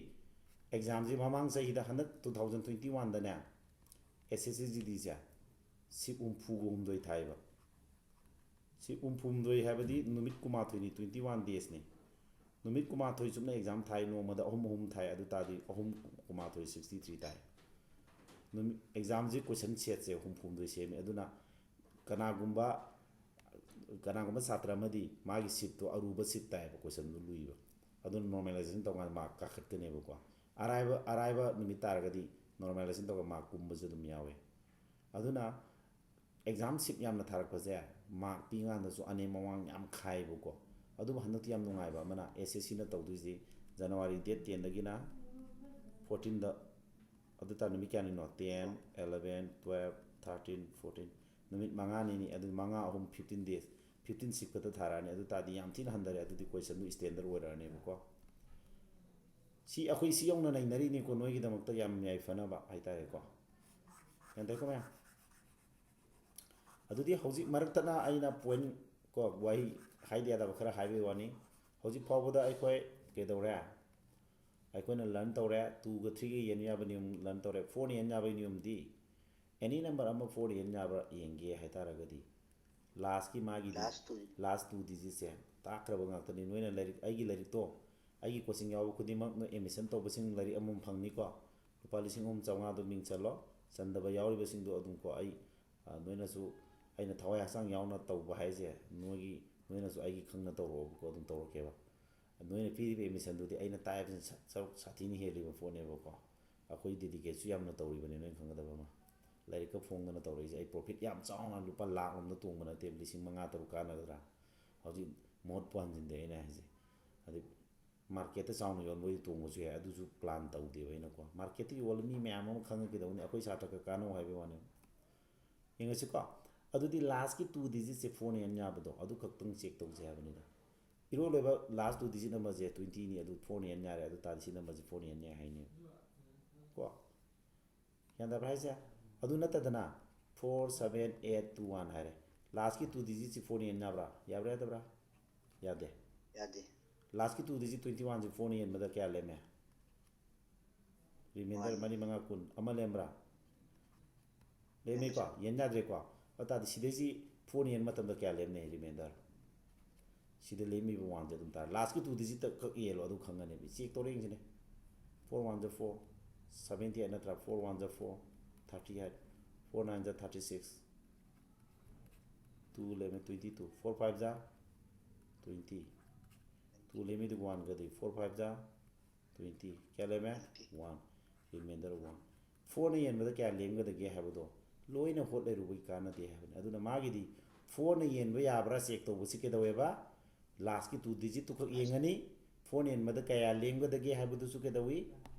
ꯑꯦꯛꯖꯥꯝꯁꯤ ꯃꯃꯥꯡ ꯆꯍꯤꯗ, ꯍꯟꯗꯛ ꯇꯨ ꯊꯥꯎꯖꯟ ꯇ꯭ꯋꯦꯟꯇꯤ ꯋꯥꯟꯗꯅꯦ, ꯑꯦꯁ ꯑꯦꯁ ꯁꯤ ꯖꯤ ꯗꯤꯁꯦ ꯁꯤꯠ ꯍꯨꯝꯐꯨꯒ ꯍꯨꯝꯗꯣꯏ ꯊꯥꯏꯕ꯫ ꯁꯤꯠ ꯍꯨꯝꯐꯨ ꯍꯨꯝꯗꯣꯏ ꯍꯥꯏꯕꯗꯤ ꯅꯨꯃꯤꯠ ꯀꯨꯟꯃꯥꯊꯣꯏꯅꯤ, ꯇ꯭ꯋꯦꯟꯇꯤ ꯋꯥꯟ ꯗꯦꯖꯅꯤ꯫ ꯅꯨꯃꯤꯠ ꯀꯨꯟꯃꯥꯊꯣꯏ ꯆꯨꯞꯅ ꯑꯦꯛꯖꯥꯝ ꯊꯥꯏ, ꯅꯣꯡꯃꯗ ꯑꯍꯨꯝ ꯑꯍꯨꯝ ꯊꯥꯏ, ꯑꯗꯨ ꯇꯥꯔꯗꯤ ꯑꯍꯨꯝ ꯀꯨꯟꯃꯥꯊꯣꯏ, ꯁꯤꯛꯁꯇꯤ ꯊ꯭ꯔꯤ ꯇꯥꯏ꯫ ꯅꯨꯃꯤꯠ, ꯑꯦꯛꯖꯥꯝꯁꯤ ꯀꯣꯏꯁꯟ ꯁꯦꯠꯁꯦ ꯍꯨꯝꯐꯨ ꯍꯨꯝꯗꯣꯏ ꯁꯦꯝꯃꯤ꯫ ꯑꯗꯨꯅ ꯀꯅꯥꯒꯨꯝꯕ ꯀꯅꯥꯒꯨꯝꯕ ꯁꯥꯇ꯭ꯔ ꯑꯃꯗꯤ ꯃꯥꯒꯤ ꯁꯤꯞꯇꯣ ꯑꯔꯨꯕ ꯁꯤꯞ ꯇꯥꯏꯌꯦꯕ, ꯀꯣꯏꯁꯟꯗꯨ ꯂꯨꯏꯕ, ꯑꯗꯨꯅ ꯅꯣꯔꯃꯦꯂꯥꯏꯖꯦꯁꯟ ꯇꯧꯀꯥꯟꯗ ꯃꯥꯔꯛ ꯀꯥꯈꯠꯀꯅꯦꯕꯀꯣ꯫ ꯑꯔꯥꯏꯕ ꯑꯔꯥꯏꯕ ꯅꯨꯃꯤꯠ ꯇꯥꯔꯒꯗꯤ ꯅꯣꯔꯃꯦꯂꯥꯏꯖꯦꯁꯟ ꯇꯧꯔꯒ ꯃꯥꯔꯛ ꯀꯨꯝꯕꯁꯨ ꯑꯗꯨꯝ ꯌꯥꯎꯋꯦ꯫ ꯑꯗꯨꯅ ꯑꯦꯛꯖꯥꯝ ꯁꯤꯞ ꯌꯥꯝꯅ ꯊꯥꯔꯛꯄꯁꯦ ꯃꯥꯔꯛ ꯄꯤꯀꯥꯟꯗꯁꯨ ꯑꯅꯦꯝ ꯑꯋꯥꯡ ꯌꯥꯝ ꯈꯥꯏꯌꯦꯕꯀꯣ꯫ ꯑꯗꯨꯕꯨ ꯍꯟꯗꯛꯇꯤ ꯌꯥꯝ ꯅꯨꯡꯉꯥꯏꯕ ꯑꯃꯅ ꯑꯦꯁ ꯑꯦꯁ ꯁꯤꯅ ꯇꯧꯗꯣꯏꯁꯤ ꯖꯅꯋꯥꯔꯤ ꯗꯦꯠ ꯇꯦꯟꯗꯒꯤꯅ ꯐꯣꯔꯇꯤꯟꯗ, ꯑꯗꯨ ꯇꯥꯔ ꯅꯨꯃꯤꯠ ꯀꯌꯥꯅꯤꯅꯣ? Ten, eleven, twelve, thirteen, fourteen, ꯅꯨꯃꯤꯠ ꯃꯉꯥꯅꯤꯅꯤ꯫ ꯑꯗꯨ ꯃꯉꯥ ꯑꯍꯨꯝ ꯐꯤꯐꯇꯤꯟ ꯗꯦꯖ, ꯐꯤꯐꯇꯤꯟ ꯁꯤꯞ ꯈꯛꯇ ꯊꯥꯔꯛꯑꯅꯤ꯫ ꯑꯗꯨ ꯇꯥꯔꯗꯤ ꯌꯥꯝ ꯊꯤꯅ ꯍꯟꯊꯔꯦ꯫ ꯑꯗꯨꯗꯤ ꯀꯣꯏꯁꯟꯗꯨ ꯁ꯭ꯇꯦꯟꯗꯔ ꯑꯣꯏꯔꯛꯑꯅꯦꯕꯀꯣ꯫ ꯁꯤ ꯑꯩꯈꯣꯏ ꯁꯤ ꯌꯧꯅ ꯅꯩꯅꯔꯤꯅꯤꯀꯣ, ꯅꯣꯏꯒꯤꯗꯃꯛꯇ ꯌꯥꯝ ꯌꯥꯏꯐꯅꯕ ꯍꯥꯏꯇꯥꯔꯦꯀꯣ꯫ ꯒ꯭ꯌꯥꯟ ꯇꯥꯏꯀꯣ ꯃꯌꯥꯝ? ꯑꯗꯨꯗꯤ ꯍꯧꯖꯤꯛ ꯃꯔꯛꯇꯅ ꯑꯩꯅ ꯄꯣꯏꯟ ꯀꯣ, ꯋꯥꯍꯩ ꯍꯥꯏꯗ ꯌꯥꯗꯕ ꯈꯔ ꯍꯥꯏꯕꯒꯤ ꯋꯥꯅꯤ꯫ ꯍꯧꯖꯤꯛ ꯐꯥꯎꯕꯗ ꯑꯩꯈꯣꯏ ꯀꯩꯗꯧꯔꯦ? ꯑꯩꯈꯣꯏꯅ ꯂꯔꯟ ꯇꯧꯔꯦ, ꯇꯨꯒ ꯊ꯭ꯔꯤꯒ ꯌꯦꯟ ꯌꯥꯕ ꯅꯤꯌꯣꯝ ꯂꯔꯟ ꯇꯧꯔꯦ꯫ ꯐꯣꯔꯅ ꯌꯦꯟ ꯌꯥꯕꯒꯤ ꯅꯤꯌꯣꯝꯗꯤ, ꯑꯦꯅꯤ ꯅꯝꯕꯔ ꯑꯃ ꯐꯣꯔꯅ ꯌꯦꯟ ꯌꯥꯕ꯭ꯔꯥ ꯌꯦꯡꯒꯦ ꯍꯥꯏꯇꯥꯔꯒꯗꯤ, ꯂꯥꯁꯀꯤ ꯃꯥꯒꯤꯗꯤ, ꯂꯥꯁ ꯇꯨ ꯂꯥꯁ ꯇꯨ ꯗꯤꯖꯤꯠꯁꯦ ꯇꯥꯛꯈ꯭ꯔꯕ ꯉꯥꯛꯇꯅꯤ꯫ ꯅꯣꯏꯅ ꯂꯥꯏꯔꯤꯛ, ꯑꯩꯒꯤ ꯂꯥꯏꯔꯤꯛꯇꯣ, ꯑꯩꯒꯤ ꯀꯣꯆꯤꯡ ꯌꯥꯎꯕ ꯈꯨꯗꯤꯡꯃꯛ ꯅꯣꯏ ꯑꯦꯗꯃꯤꯁꯟ ꯇꯧꯕꯁꯤꯡ ꯂꯥꯏꯔꯤꯛ ꯑꯃꯃꯝ ꯐꯪꯅꯤꯀꯣ꯫ ꯂꯨꯄꯥ ꯂꯤꯁꯤꯡ ꯑꯍꯨꯝ ꯆꯥꯝꯃꯉꯥꯗꯣ ꯃꯤꯡ ꯆꯜꯂꯣ, ꯆꯟꯗꯕ ꯌꯥꯎꯔꯤꯕꯁꯤꯡꯗꯣ ꯑꯗꯨꯝ ꯀꯣ, ꯑꯩ, ꯑ, ꯅꯣꯏꯅꯁꯨ, ꯑꯩꯅ ꯊꯋꯥꯏ ꯍꯛꯆꯥꯡ ꯌꯥꯎꯅ ꯇꯧꯕ ꯍꯥꯏꯁꯦ, ꯅꯣꯏꯒꯤ, ꯅꯣꯏꯅꯁꯨ ꯑꯩꯒꯤ ꯈꯪꯅ ꯇꯧꯔꯛꯑꯣꯕꯀꯣ, ꯑꯗꯨꯝ ꯇꯧꯔꯛꯀꯦꯕ꯫ ꯅꯣꯏꯅ ꯄꯤꯔꯤꯕ ꯑꯦꯗꯃꯤꯁꯟꯗꯨꯗꯤ ꯑꯩꯅ ꯇꯥꯛꯏꯕꯁꯤꯅ ꯁ-, ꯁꯔꯨꯛ ꯁꯥꯊꯤꯅ ꯍꯦꯜꯂꯤꯕ ꯄꯣꯠꯅꯦꯕꯀꯣ꯫ ꯑꯩꯈꯣꯏ ꯗꯦꯗꯤꯀꯦꯠꯁꯨ ꯌꯥꯝꯅ ꯇꯧꯔꯤꯕꯅꯤ, ꯅꯣꯏꯅ ꯈꯪꯒꯗꯕ ꯑꯃ꯫ ꯂꯥꯏꯔꯤꯛꯀ ꯐꯣꯡꯗꯅ ꯇꯧꯔꯛꯏꯁꯦ ꯑꯩ ꯄ꯭ꯔꯣꯐꯤꯠ ꯌꯥꯝ ꯆꯥꯎꯅ ꯂꯨꯄꯥ ꯂꯥꯛ ꯑꯃꯗ ꯇꯣꯡꯕ ꯅꯠꯇꯦꯕ, ꯂꯤꯁꯤꯡ ꯃꯉꯥ ꯇꯔꯨꯛ ꯀꯥꯟꯅꯒꯗ꯭ꯔꯥ? ꯍꯧꯖꯤꯛ ꯃꯍꯨꯠ ꯄꯨꯍꯟꯁꯤꯟꯗꯦ ꯑꯩꯅ ꯍꯥꯏꯁꯦ꯫ ꯑꯗꯩ ꯃꯥꯔꯀꯦꯠꯇ ꯆꯥꯎꯅ ꯌꯣꯟꯕ ꯑꯣꯏꯗꯤ ꯇꯣꯡꯕꯁꯨ ꯌꯥꯏ, ꯑꯗꯨꯁꯨ ꯄ꯭ꯂꯥꯟ ꯇꯧꯗꯦꯕ ꯑꯩꯅꯀꯣ꯫ ꯃꯥꯔꯀꯦꯠꯇ ꯌꯣꯜꯂ ꯃꯤ ꯃꯌꯥꯝ ꯑꯃ ꯈꯪꯉꯛꯀꯗꯧꯅꯤ, ꯑꯩꯈꯣꯏ ꯁꯥꯇ꯭ꯔ ꯈꯛ ꯀꯥꯟꯅꯧ ꯍꯥꯏꯕꯒꯤ ꯋꯥꯅꯦꯕ꯫ ꯌꯦꯡꯉꯁꯤꯀꯣ꯫ ꯑꯗꯨꯗꯤ ꯂꯥꯁꯀꯤ ꯇꯨ ꯗꯤꯖꯤꯠꯁꯦ ꯐꯣꯔꯅ ꯌꯦꯟ ꯌꯥꯕꯗꯣ ꯑꯗꯨ ꯈꯛꯇꯪ ꯆꯦꯛ ꯇꯧꯁꯦ ꯍꯥꯏꯕꯅꯤꯗ꯫ ꯏꯔꯣꯜꯂꯣꯏꯕ ꯂꯥꯁ ꯇꯨ ꯗꯤꯖꯤꯠ ꯅꯝꯕꯔꯁꯦ ꯇ꯭ꯋꯦꯟꯇꯤꯅꯤ, ꯑꯗꯨ ꯐꯣꯔꯅ ꯌꯦꯟ ꯌꯥꯔꯦ, ꯑꯗꯨ ꯇꯥꯔꯗꯤ ꯁꯤ ꯅꯝꯕꯔꯁꯦ ꯐꯣꯔꯅ ꯌꯦꯟ ꯌꯥꯏ ꯍꯥꯏꯅꯦꯕ꯫ ꯀꯣ? ꯒ꯭ꯌꯥꯟ ꯇꯥꯕ꯭ꯔꯥ ꯍꯥꯏꯁꯦ? ꯑꯗꯨ ꯅꯠꯇꯗꯅ four seven eight two one ꯍꯥꯏꯔꯦ꯫ ꯂꯥꯁꯀꯤ ꯇꯨ ꯗꯤꯖꯤꯠꯁꯤ ꯐꯣꯔꯅ ꯌꯦꯟ ꯌꯥꯕ꯭ꯔꯥ? ꯌꯥꯕ꯭ꯔꯥ ꯌꯥꯗꯕ꯭ꯔꯥ? ꯌꯥꯗꯦ꯫ ꯌꯥꯗꯦ꯫ ꯂꯥꯁꯀꯤ ꯇꯨ ꯗꯤꯖꯤꯠ ꯇ꯭ꯋꯦꯟꯇꯤ ꯋꯥꯟꯁꯤ ꯐꯣꯔꯅ ꯌꯦꯟꯕꯗ ꯀꯌꯥ ꯂꯦꯝꯃꯦ? Reminder one. ꯃꯔꯤ ꯃꯉꯥ ꯀꯨꯟ ꯑꯃ ꯂꯦꯝꯕ꯭ꯔꯥ? ꯂꯦꯝꯃꯤꯀꯣ? ꯌꯦꯟ ꯌꯥꯗ꯭ꯔꯦꯀꯣ? ꯑꯗꯨ ꯇꯥꯔꯗꯤ ꯁꯤꯗꯩꯁꯤ ꯐꯣꯔꯅ ꯌꯦꯟꯕ ꯃꯇꯝꯗ ꯀꯌꯥ ꯂꯦꯝꯅꯩ ꯔꯤꯃꯦꯟꯗꯔ? ꯁꯤꯗ ꯂꯦꯝꯃꯤꯕ ꯋꯥꯟꯁꯦ ꯑꯗꯨꯝ ꯇꯥꯔꯦ꯫ ꯂꯥꯁꯀꯤ ꯇꯨ ꯗꯤꯖꯤꯠꯇ ꯈꯛ ꯌꯦꯜꯂꯣ, ꯑꯗꯨ ꯈꯪꯒꯅꯦꯕ꯫ ꯆꯦꯛ ꯇꯧꯔ ꯌꯦꯡꯁꯤꯅꯦ꯫ Four one zero four, seventy eight ꯅꯠꯇ꯭ꯔꯥ? Four one zero four, thirty eight, four nine zero thirty six, Two ꯂꯩꯔꯝꯃꯦ, twenty two, four five ꯖꯥ twenty, two ꯂꯩꯔꯝꯃꯤꯗꯨ one ꯀꯗꯤ, four five ꯖꯥ twenty, ꯀꯌꯥ ꯂꯩꯔꯝꯃꯦ? One, remainder one. Fourꯅ ꯌꯦꯟꯕꯗ ꯀꯌꯥ ꯂꯦꯝꯒꯗꯒꯦ ꯍꯥꯏꯕꯗꯣ ꯂꯣꯏꯅ ꯍꯣꯠ ꯂꯩꯔꯨꯕꯒꯤ ꯀꯥꯟꯅꯗꯦ ꯍꯥꯏꯕꯅꯤ꯫ ꯑꯗꯨꯅ ꯃꯥꯒꯤꯗꯤ fourꯅ ꯌꯦꯟꯕ ꯌꯥꯕ꯭ꯔꯥ ꯆꯦꯛ ꯇꯧꯕꯁꯤ ꯀꯩꯗꯧꯋꯦꯕ? Lastꯀꯤ two digitꯇꯨ ꯈꯛ ꯌꯦꯡꯉꯅꯤ꯫ Fourꯅ ꯌꯦꯟꯕꯗ ꯀꯌꯥ ꯂꯦꯝꯒꯗꯒꯦ ꯍꯥꯏꯕꯗꯨꯁꯨ ꯀꯩꯗꯧꯏ?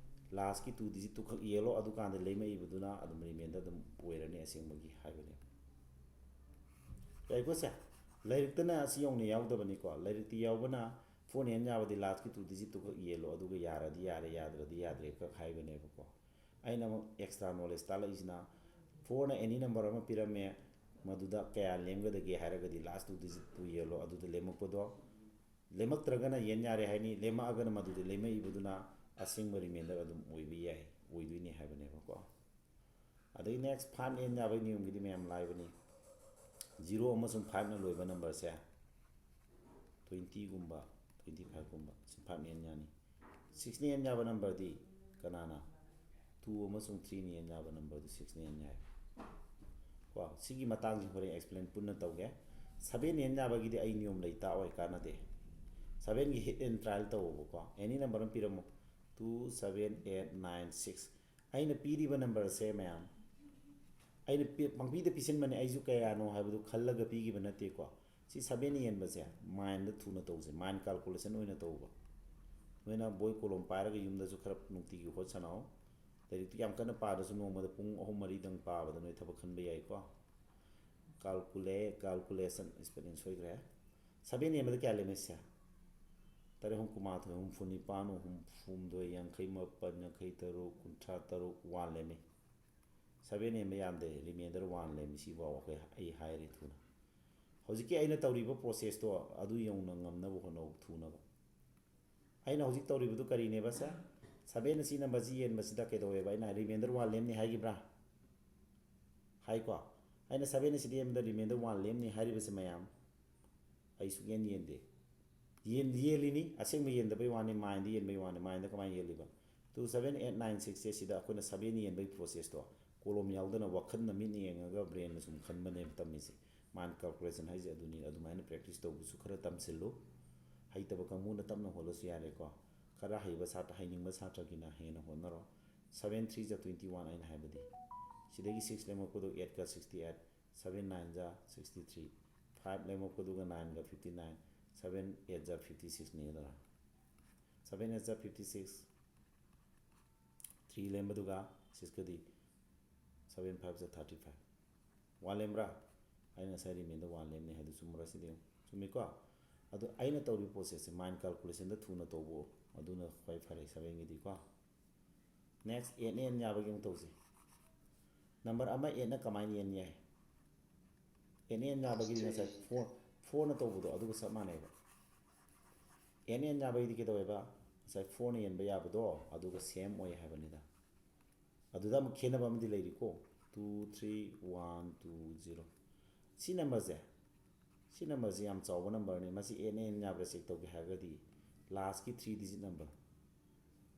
Lastꯀꯤ two digitꯇꯨ ꯈꯛ ꯌꯦꯜꯂꯣ, ꯑꯗꯨꯀꯥꯟꯗ ꯂꯦꯝꯃꯛꯏꯕꯗꯨꯅ ꯑꯗꯨꯝ remainder ꯑꯗꯨꯝ ꯑꯣꯏꯔꯅꯤ ꯑꯁꯦꯡꯕꯒꯤ ꯍꯥꯏꯕꯅꯦꯕ꯫ ꯌꯥꯏꯀꯣ ꯁꯦ? ꯂꯥꯏꯔꯤꯛꯇꯅ ꯑꯁꯤ ꯌꯧꯅ ꯌꯥꯎꯗꯕꯅꯤꯀꯣ꯫ ꯂꯥꯏꯔꯤꯛꯇ ꯌꯥꯎꯕꯅ fourꯅ ꯌꯦꯟ ꯌꯥꯕꯗꯤ lastꯀꯤ two digitꯇꯨ ꯈꯛ ꯌꯦꯜꯂꯣ, ꯑꯗꯨꯒ ꯌꯥꯔꯗꯤ ꯌꯥꯔꯦ, ꯌꯥꯗ꯭ꯔꯗꯤ ꯌꯥꯗ꯭ꯔꯦ ꯈꯛ ꯍꯥꯏꯕꯅꯦꯕꯀꯣ꯫ ꯑꯩꯅ ꯑꯃꯨꯛ extra knowledge ꯇꯥꯛꯂꯛꯏꯁꯤꯅ, fourꯅ any number ꯑꯃ ꯄꯤꯔꯝꯃꯦ, ꯃꯗꯨꯗ ꯀꯌꯥ ꯂꯦꯝꯒꯗꯒꯦ ꯍꯥꯏꯔꯒꯗꯤ last two digitꯇꯨ ꯌꯦꯜꯂꯣ, ꯑꯗꯨꯗ ꯂꯦꯝꯃꯛꯄꯗꯣ, ꯂꯦꯝꯃꯛꯇ꯭ꯔꯒꯅ ꯌꯦꯟ ꯌꯥꯔꯦ ꯍꯥꯏꯅꯤ, ꯂꯦꯝꯃꯛꯑꯒꯅ ꯃꯗꯨꯗ ꯂꯦꯝꯃꯛꯏꯕꯗꯨꯅ ꯑꯁꯦꯡꯕ remainder ꯑꯗꯨꯝ ꯑꯣꯏꯕ ꯌꯥꯏ, ꯑꯣꯏꯗꯣꯏꯅꯤ ꯍꯥꯏꯕꯅꯦꯕꯀꯣ꯫ ꯑꯗꯩ next five ꯌꯦꯟ ꯌꯥꯕꯒꯤ ꯅꯤꯌꯣꯝꯒꯤꯗꯤ ꯃꯌꯥꯝ ꯂꯥꯏꯕꯅꯤ꯫ Zero ꯑꯃꯁꯨꯡ fiveꯅ ꯂꯣꯏꯕ numberꯁꯦ, twentyꯒꯨꯝꯕ, twenty fiveꯀꯨꯝꯕ, ꯁꯤ fiveꯅ ꯌꯦꯟ ꯌꯥꯅꯤ꯫ Sixꯅ ꯌꯦꯟ ꯌꯥꯕ numberꯗꯤ ꯀꯅꯥꯅ? Two ꯑꯃꯁꯨꯡ threeꯅ ꯌꯦꯟ ꯌꯥꯕ numberꯗꯨ sixꯅ ꯌꯦꯟ ꯌꯥꯏ꯫ ꯀꯣ, ꯁꯤꯒꯤ ꯃꯇꯥꯡꯁꯤ ꯍꯣꯔꯦꯟ explain ꯄꯨꯟꯅ ꯇꯧꯒꯦ꯫ Seven ꯌꯦꯟ ꯌꯥꯕꯒꯤꯗꯤ ꯑꯩ ꯅꯤꯌꯣꯝ ꯂꯩ, ꯇꯥꯛꯑꯣꯏ, ꯀꯥꯟꯅꯗꯦ꯫ Sevenꯒꯤ hit and trial ꯇꯧꯑꯣꯕꯀꯣ꯫ Any number ꯑꯃ ꯄꯤꯔꯝꯃꯣ꯫ Two, seven, eight, nine, six꯫ ꯑꯩꯅ ꯄꯤꯔꯤꯕ numberꯁꯦ ꯃꯌꯥꯝ, ꯑꯩꯅ ꯄꯤ-, ꯄꯪꯄꯤꯗ ꯄꯤꯁꯤꯟꯕꯅꯦ, ꯑꯩꯁꯨ ꯀꯌꯥꯅꯣ ꯍꯥꯏꯕꯗꯨ ꯈꯜꯂꯒ ꯄꯤꯈꯤꯕ ꯅꯠꯇꯦꯀꯣ꯫ ꯁꯤ seven ꯌꯦꯟꯕꯁꯦ mindꯗ ꯊꯨꯅ ꯇꯧꯁꯦ, mind calculation ꯑꯣꯏꯅ ꯇꯧꯕ꯫ ꯅꯣꯏꯅ ꯕꯣꯏ ꯀꯣꯂꯣꯝ ꯄꯥꯏꯔꯒ ꯌꯨꯝꯗꯁꯨ ꯈꯔ ꯅꯨꯡꯇꯤꯒꯤ ꯍꯣꯠ ꯁꯥꯟꯅꯧ꯫ ꯂꯥꯏꯔꯤꯛꯇꯨ ꯌꯥꯝ ꯀꯟꯅ ꯄꯥꯗ꯭ꯔꯁꯨ ꯅꯣꯡꯃꯗ ꯄꯨꯡ ꯑꯍꯨꯝ ꯃꯔꯤꯗꯪ ꯄꯥꯕꯗ ꯅꯣꯏ ꯊꯕꯛ ꯈꯟꯕ ꯌꯥꯏꯀꯣ꯫ Calculate, calculation, spelling ꯁꯣꯏꯈ꯭ꯔꯦ꯫ Seven ꯌꯦꯟꯕꯗ ꯀꯌꯥ ꯂꯦꯝꯃꯦ ꯁꯦ? ꯇꯔꯦꯠ ꯑꯍꯨꯝ ꯀꯨꯟꯃꯥꯊꯣꯏ, ꯍꯨꯝꯐꯨ ꯅꯤꯄꯥꯟ, ꯍꯨꯝꯐꯨ ꯍꯨꯝꯗꯣꯏ, ꯌꯥꯡꯈꯩ ꯃꯥꯄꯟ, ꯌꯥꯡꯈꯩ ꯇꯔꯨꯛ, ꯀꯨꯟꯊ꯭ꯔꯥ ꯇꯔꯨꯛ, one ꯂꯦꯝꯃꯤ꯫ Seven ꯌꯦꯟꯕ ꯌꯥꯝꯗꯦ, remainder one ꯂꯩ꯫ ꯃꯁꯤꯐꯥꯎ ꯑꯩꯈꯣꯏ, ꯑꯩ ꯍꯥꯏꯔꯦ ꯊꯨꯅ꯫ ꯍꯧꯖꯤꯛꯀꯤ ꯑꯩꯅ ꯇꯧꯔꯤꯕ processꯇꯣ ꯑꯗꯨ ꯌꯧꯅ ꯉꯝꯅꯕ ꯍꯣꯠꯅꯧ, ꯊꯨꯅꯕ꯫ ꯑꯩꯅ ꯍꯧꯖꯤꯛ ꯇꯧꯔꯤꯕꯗꯨ ꯀꯔꯤꯅꯦꯕ ꯁꯦ? Seven ꯑꯁꯤ numberꯁꯤ ꯌꯦꯟꯕꯁꯤꯗ ꯀꯩꯗꯧꯋꯦꯕ? ꯑꯩꯅ remainder one ꯂꯦꯝꯅꯤ ꯍꯥꯏꯈꯤꯕ꯭ꯔꯥ? ꯍꯥꯏꯀꯣ? ꯑꯩꯅ seven ꯑꯁꯤꯗ ꯌꯦꯟꯕꯗ remainder one ꯂꯦꯝꯅꯤ ꯍꯥꯏꯔꯤꯕꯁꯦ ꯃꯌꯥꯝ, ꯑꯩ ꯁꯨꯛꯌꯦꯟ ꯌꯦꯟꯗꯦ꯫ ꯌꯦꯟ-, ꯌꯦꯜꯂꯤꯅꯤ, ꯑꯁꯦꯡꯕ ꯌꯦꯟꯗꯕꯩ ꯋꯥꯅꯤ, mindꯗ ꯌꯦꯟꯕꯩ ꯋꯥꯅꯤ꯫ Mindꯗ ꯀꯃꯥꯏꯅ ꯌꯦꯜꯂꯤꯕ? Two, seven, eight, nine, sixꯁꯦ ꯁꯤꯗ ꯑꯩꯈꯣꯏꯅ seven ꯌꯦꯟꯕꯒꯤ processꯇꯣ ꯀꯣꯂꯣꯝ ꯌꯥꯎꯗꯅ ꯋꯥꯈꯜꯅ ꯃꯤꯠꯅ ꯌꯦꯡꯉꯒ brainꯅ ꯁꯨꯝ ꯈꯟꯕꯅꯦꯕ ꯇꯝꯃꯤꯁꯦ꯫ Mind calculation ꯍꯥꯏꯁꯦ ꯑꯗꯨꯅꯤ꯫ ꯑꯗꯨꯃꯥꯏꯅ practice ꯇꯧꯕꯁꯨ ꯈꯔ ꯇꯝꯁꯤꯜꯂꯨ꯫ ꯍꯩꯇꯕ ꯀꯥꯡꯕꯨꯅ ꯇꯞꯅ ꯍꯣꯠꯂꯁꯨ ꯌꯥꯔꯦꯀꯣ꯫ ꯈꯔ ꯍꯩꯕ ꯁꯥꯇ꯭ꯔ, ꯍꯩꯅꯤꯡꯕ ꯁꯥꯇ꯭ꯔꯒꯤꯅ ꯍꯦꯟꯅ ꯍꯣꯠꯅꯔꯣ꯫ Seven three ꯖ twenty one ꯑꯩꯅ ꯍꯥꯏꯕꯗꯤ꯫ ꯁꯤꯗꯒꯤ six ꯂꯦꯝꯃꯛꯄꯗꯣ eight ꯀ sixty eight, seven nine ꯖ sixty three, five ꯂꯦꯝꯃꯛꯄꯗꯨꯒ nine ꯒ fifty nine, seven eight ꯖ fifty six ꯅꯤ ꯑꯗꯨꯅ꯫ Seven eight ꯖ fifty six, three ꯂꯦꯝꯕꯗꯨꯒ six ꯀꯗꯤ seven five ꯖ thirty five꯫ One ꯂꯦꯝꯕ꯭ꯔꯥ? ꯑꯩꯅ ꯉꯁꯥꯏ remainder one ꯂꯦꯝꯅꯤ ꯍꯥꯏꯗꯨ ꯆꯨꯝꯕ꯭ꯔꯥ ꯁꯤꯗꯤ ꯌꯦꯡꯉꯨ꯫ ꯆꯨꯝꯃꯤꯀꯣ? ꯑꯗꯨ ꯑꯩꯅ ꯇꯧꯔꯤꯕ process ꯁꯦ mind calculation ꯗ ꯊꯨꯅ ꯇꯧꯕ, ꯑꯗꯨꯅ ꯈ꯭ꯋꯥꯏ ꯐꯔꯦ seven ꯒꯤꯗꯤꯀꯣ꯫ Next, eight ꯅ n ꯌꯥꯕꯒꯤ ꯑꯃꯨꯛ ꯇꯧꯁꯤ꯫ Number ꯑꯃ eight ꯅ ꯀꯃꯥꯏꯅ n ꯌꯥꯏ? Eight ꯅ n ꯌꯥꯕꯒꯤꯗꯤ ꯉꯁꯥꯏ four, four ꯅ ꯇꯧꯕꯗꯣ ꯑꯗꯨꯒ ꯆꯞ ꯃꯥꯟꯅꯩꯕ꯫ Eight ꯅ n ꯌꯥꯕꯒꯤꯗꯤ ꯀꯩꯗꯧꯋꯦꯕ? ꯉꯁꯥꯏ four ꯅ ꯌꯦꯟꯕ ꯌꯥꯕꯗꯣ ꯑꯗꯨꯒ same ꯑꯣꯏ ꯍꯥꯏꯕꯅꯤꯗ꯫ ꯑꯗꯨꯗ ꯑꯃꯨꯛ ꯈꯦꯠꯅꯕ ꯑꯃꯗꯤ ꯂꯩꯔꯤꯀꯣ꯫ Two three one two zero꯫ ꯁꯤ number ꯁꯦ, ꯁꯤ number ꯁꯦ ꯌꯥꯝ ꯆꯥꯎꯕ number ꯅꯤ꯫ ꯃꯁꯤ eight ꯅ n ꯌꯥꯕ꯭ꯔꯥ check ꯇꯧꯒꯦ ꯍꯥꯏꯔꯒꯗꯤ last ꯀꯤ three digit number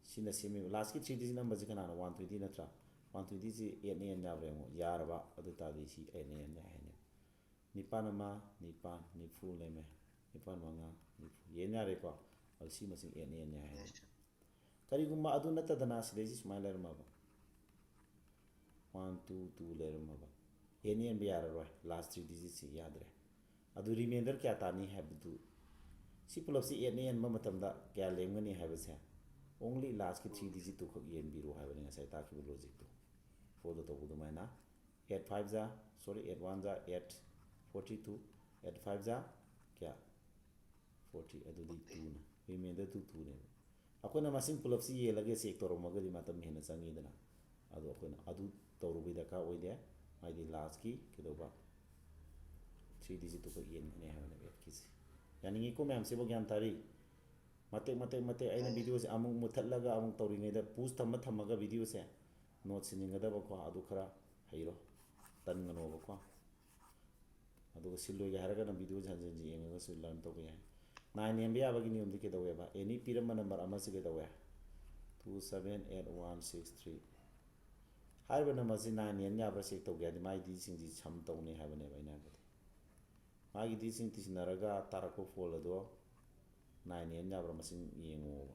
ꯁꯤꯅ ꯁꯦꯝꯃꯤꯕ꯫ Last ꯀꯤ three digit number ꯁꯤ ꯀꯅꯥꯅꯣ? One twenty ꯅꯠꯇ꯭ꯔꯥ? One twenty ꯁꯤ eight ꯅ n ꯌꯥꯕ꯭ꯔꯥ ꯌꯦꯡꯉꯣ꯫ ꯌꯥꯔꯕ꯫ ꯑꯗꯨ ꯇꯥꯔꯗꯤ ꯁꯤ eight ꯅ n ꯌꯥꯏ ꯍꯥꯏꯅꯦ꯫ ꯅꯤꯄꯥꯟ ꯑꯃ, ꯅꯤꯄꯥꯟ, ꯅꯤꯐꯨ ꯂꯩꯔꯝꯃꯦ꯫ ꯅꯤꯄꯥꯟ ꯃꯉꯥ, ꯅꯤꯐꯨ꯫ ꯌꯦꯟ ꯌꯥꯔꯦꯀꯣ? ꯑꯗꯨ ꯁꯤ ꯃꯁꯤꯡ eight ꯅ n ꯌꯥꯏ ꯍꯥꯏꯅꯦ꯫ ꯀꯔꯤꯒꯨꯝꯕ ꯑꯗꯨ ꯅꯠꯇꯗꯅ ꯁꯤꯗꯩꯁꯤ ꯁꯨꯃꯥꯏꯅ ꯂꯩꯔꯝꯃꯕ, one two two ꯂꯩꯔꯝꯃꯕ, n ꯌꯦꯟꯕ ꯌꯥꯔꯔꯣꯏ, last three digit ꯁꯤ ꯌꯥꯗ꯭ꯔꯦ꯫ ꯑꯗꯨ remainder ꯀꯌꯥ ꯇꯥꯅꯤ ꯍꯥꯏꯕꯗꯨ, ꯁꯤ ꯄꯨꯂꯞꯁꯤ eight ꯅ ꯌꯦꯟꯕ ꯃꯇꯝꯗ ꯀꯌꯥ ꯂꯦꯝꯒꯅꯤ ꯍꯥꯏꯕꯁꯦ only last ꯀꯤ three digit ꯇꯨ ꯈꯛ ꯌꯦꯟꯕꯤꯔꯣ ꯍꯥꯏꯕꯅꯤ ꯉꯁꯥꯏ ꯇꯥꯛꯈꯤꯕ logic ꯇꯨ꯫ Four ꯗ ꯇꯧꯕ ꯑꯗꯨꯃꯥꯏꯅ꯫ Eight five ꯖ, sorry, eight one ꯖ eight, forty two, eight five ꯖ ꯀꯌꯥ? Forty, ꯑꯗꯨꯗꯤ two ꯅ, remainder ꯗꯨ two ꯅꯦꯕ꯫ ꯑꯩꯈꯣꯏꯅ ꯃꯁꯤꯡ ꯄꯨꯂꯞꯁꯤ ꯌꯦꯜꯂꯒ check ꯇꯧꯔꯝꯃꯒꯗꯤ ꯃꯇꯝ ꯍꯦꯟꯅ ꯆꯪꯉꯤꯗꯅ꯫ ꯑꯗꯣ ꯑꯩꯈꯣꯏꯅ ꯑꯗꯨ ꯇꯧꯔꯨꯕꯒꯤ ꯗꯔꯀꯥꯔ ꯑꯣꯏꯗꯦ꯫ ꯃꯥꯏꯗꯤ last ꯀꯤ ꯀꯩꯗꯧꯕ, three digit ꯇꯨ ꯈꯛ ꯌꯦꯟꯒꯅꯤ ꯍꯥꯏꯕꯅꯦꯕ eight ꯀꯤꯁꯦ꯫ ꯌꯥꯅꯤꯡꯉꯤꯀꯣ ꯃꯌꯥꯝꯁꯤꯕꯨ? ꯒ꯭ꯌꯥꯟ ꯇꯥꯔꯤ? ꯃꯇꯦꯛ ꯃꯇꯦꯛ ꯃꯇꯦꯛ ꯑꯩꯅ video ꯁꯦ ꯑꯃꯨꯛ ꯃꯨꯠꯊꯠꯂꯒ ꯑꯃꯨꯛ ꯇꯧꯔꯤꯉꯩꯗ pause ꯊꯝꯃ ꯊꯝꯃꯒ video ꯁꯦ note ꯁꯤꯟꯖꯤꯟꯒꯗꯕꯀꯣ, ꯑꯗꯨ ꯈꯔ ꯍꯩꯔꯣ, ꯇꯟꯒꯅꯣꯕꯀꯣ꯫ ꯑꯗꯨꯒ ꯁꯤꯜꯂꯣꯏꯒꯦ ꯍꯥꯏꯔꯒꯅ video ꯁꯦ ꯍꯟꯖꯤꯟ ꯍꯟꯖꯤꯟ ꯌꯦꯡꯉꯒꯁꯨ learn ꯇꯧꯕ ꯌꯥꯏ꯫ Nine ꯌꯦꯟꯕ ꯌꯥꯕꯒꯤ ꯅꯤꯌꯣꯝꯗꯤ ꯀꯩꯗꯧꯋꯦꯕ? Any ꯄꯤꯔꯝꯕ number ꯑꯃꯁꯤ ꯀꯩꯗꯧꯋꯦ? Two seven eight one six three꯫ ꯍꯥꯏꯔꯤꯕ number ꯁꯤ nine ꯌꯦꯟ ꯌꯥꯕ꯭ꯔꯥ check ꯇꯧꯒꯦ ꯍꯥꯏꯗꯤ ꯃꯥꯏ digit ꯁꯤꯡꯁꯤ sum ꯇꯧꯅꯤ ꯍꯥꯏꯕꯅꯦꯕ ꯑꯩꯅ ꯍꯥꯏꯕꯗꯤ꯫ ꯃꯥꯒꯤ ꯗꯤꯖꯤꯠꯁꯤꯡ ꯇꯤꯁꯤꯟꯅꯔꯒ ꯇꯥꯔꯛꯄ ꯐꯣꯜ ꯑꯗꯣ ꯅꯥꯏꯟ ꯑꯦꯟ ꯌꯥꯕ꯭ꯔꯥ ꯃꯁꯤꯡ ꯌꯦꯡꯉꯣꯕ꯫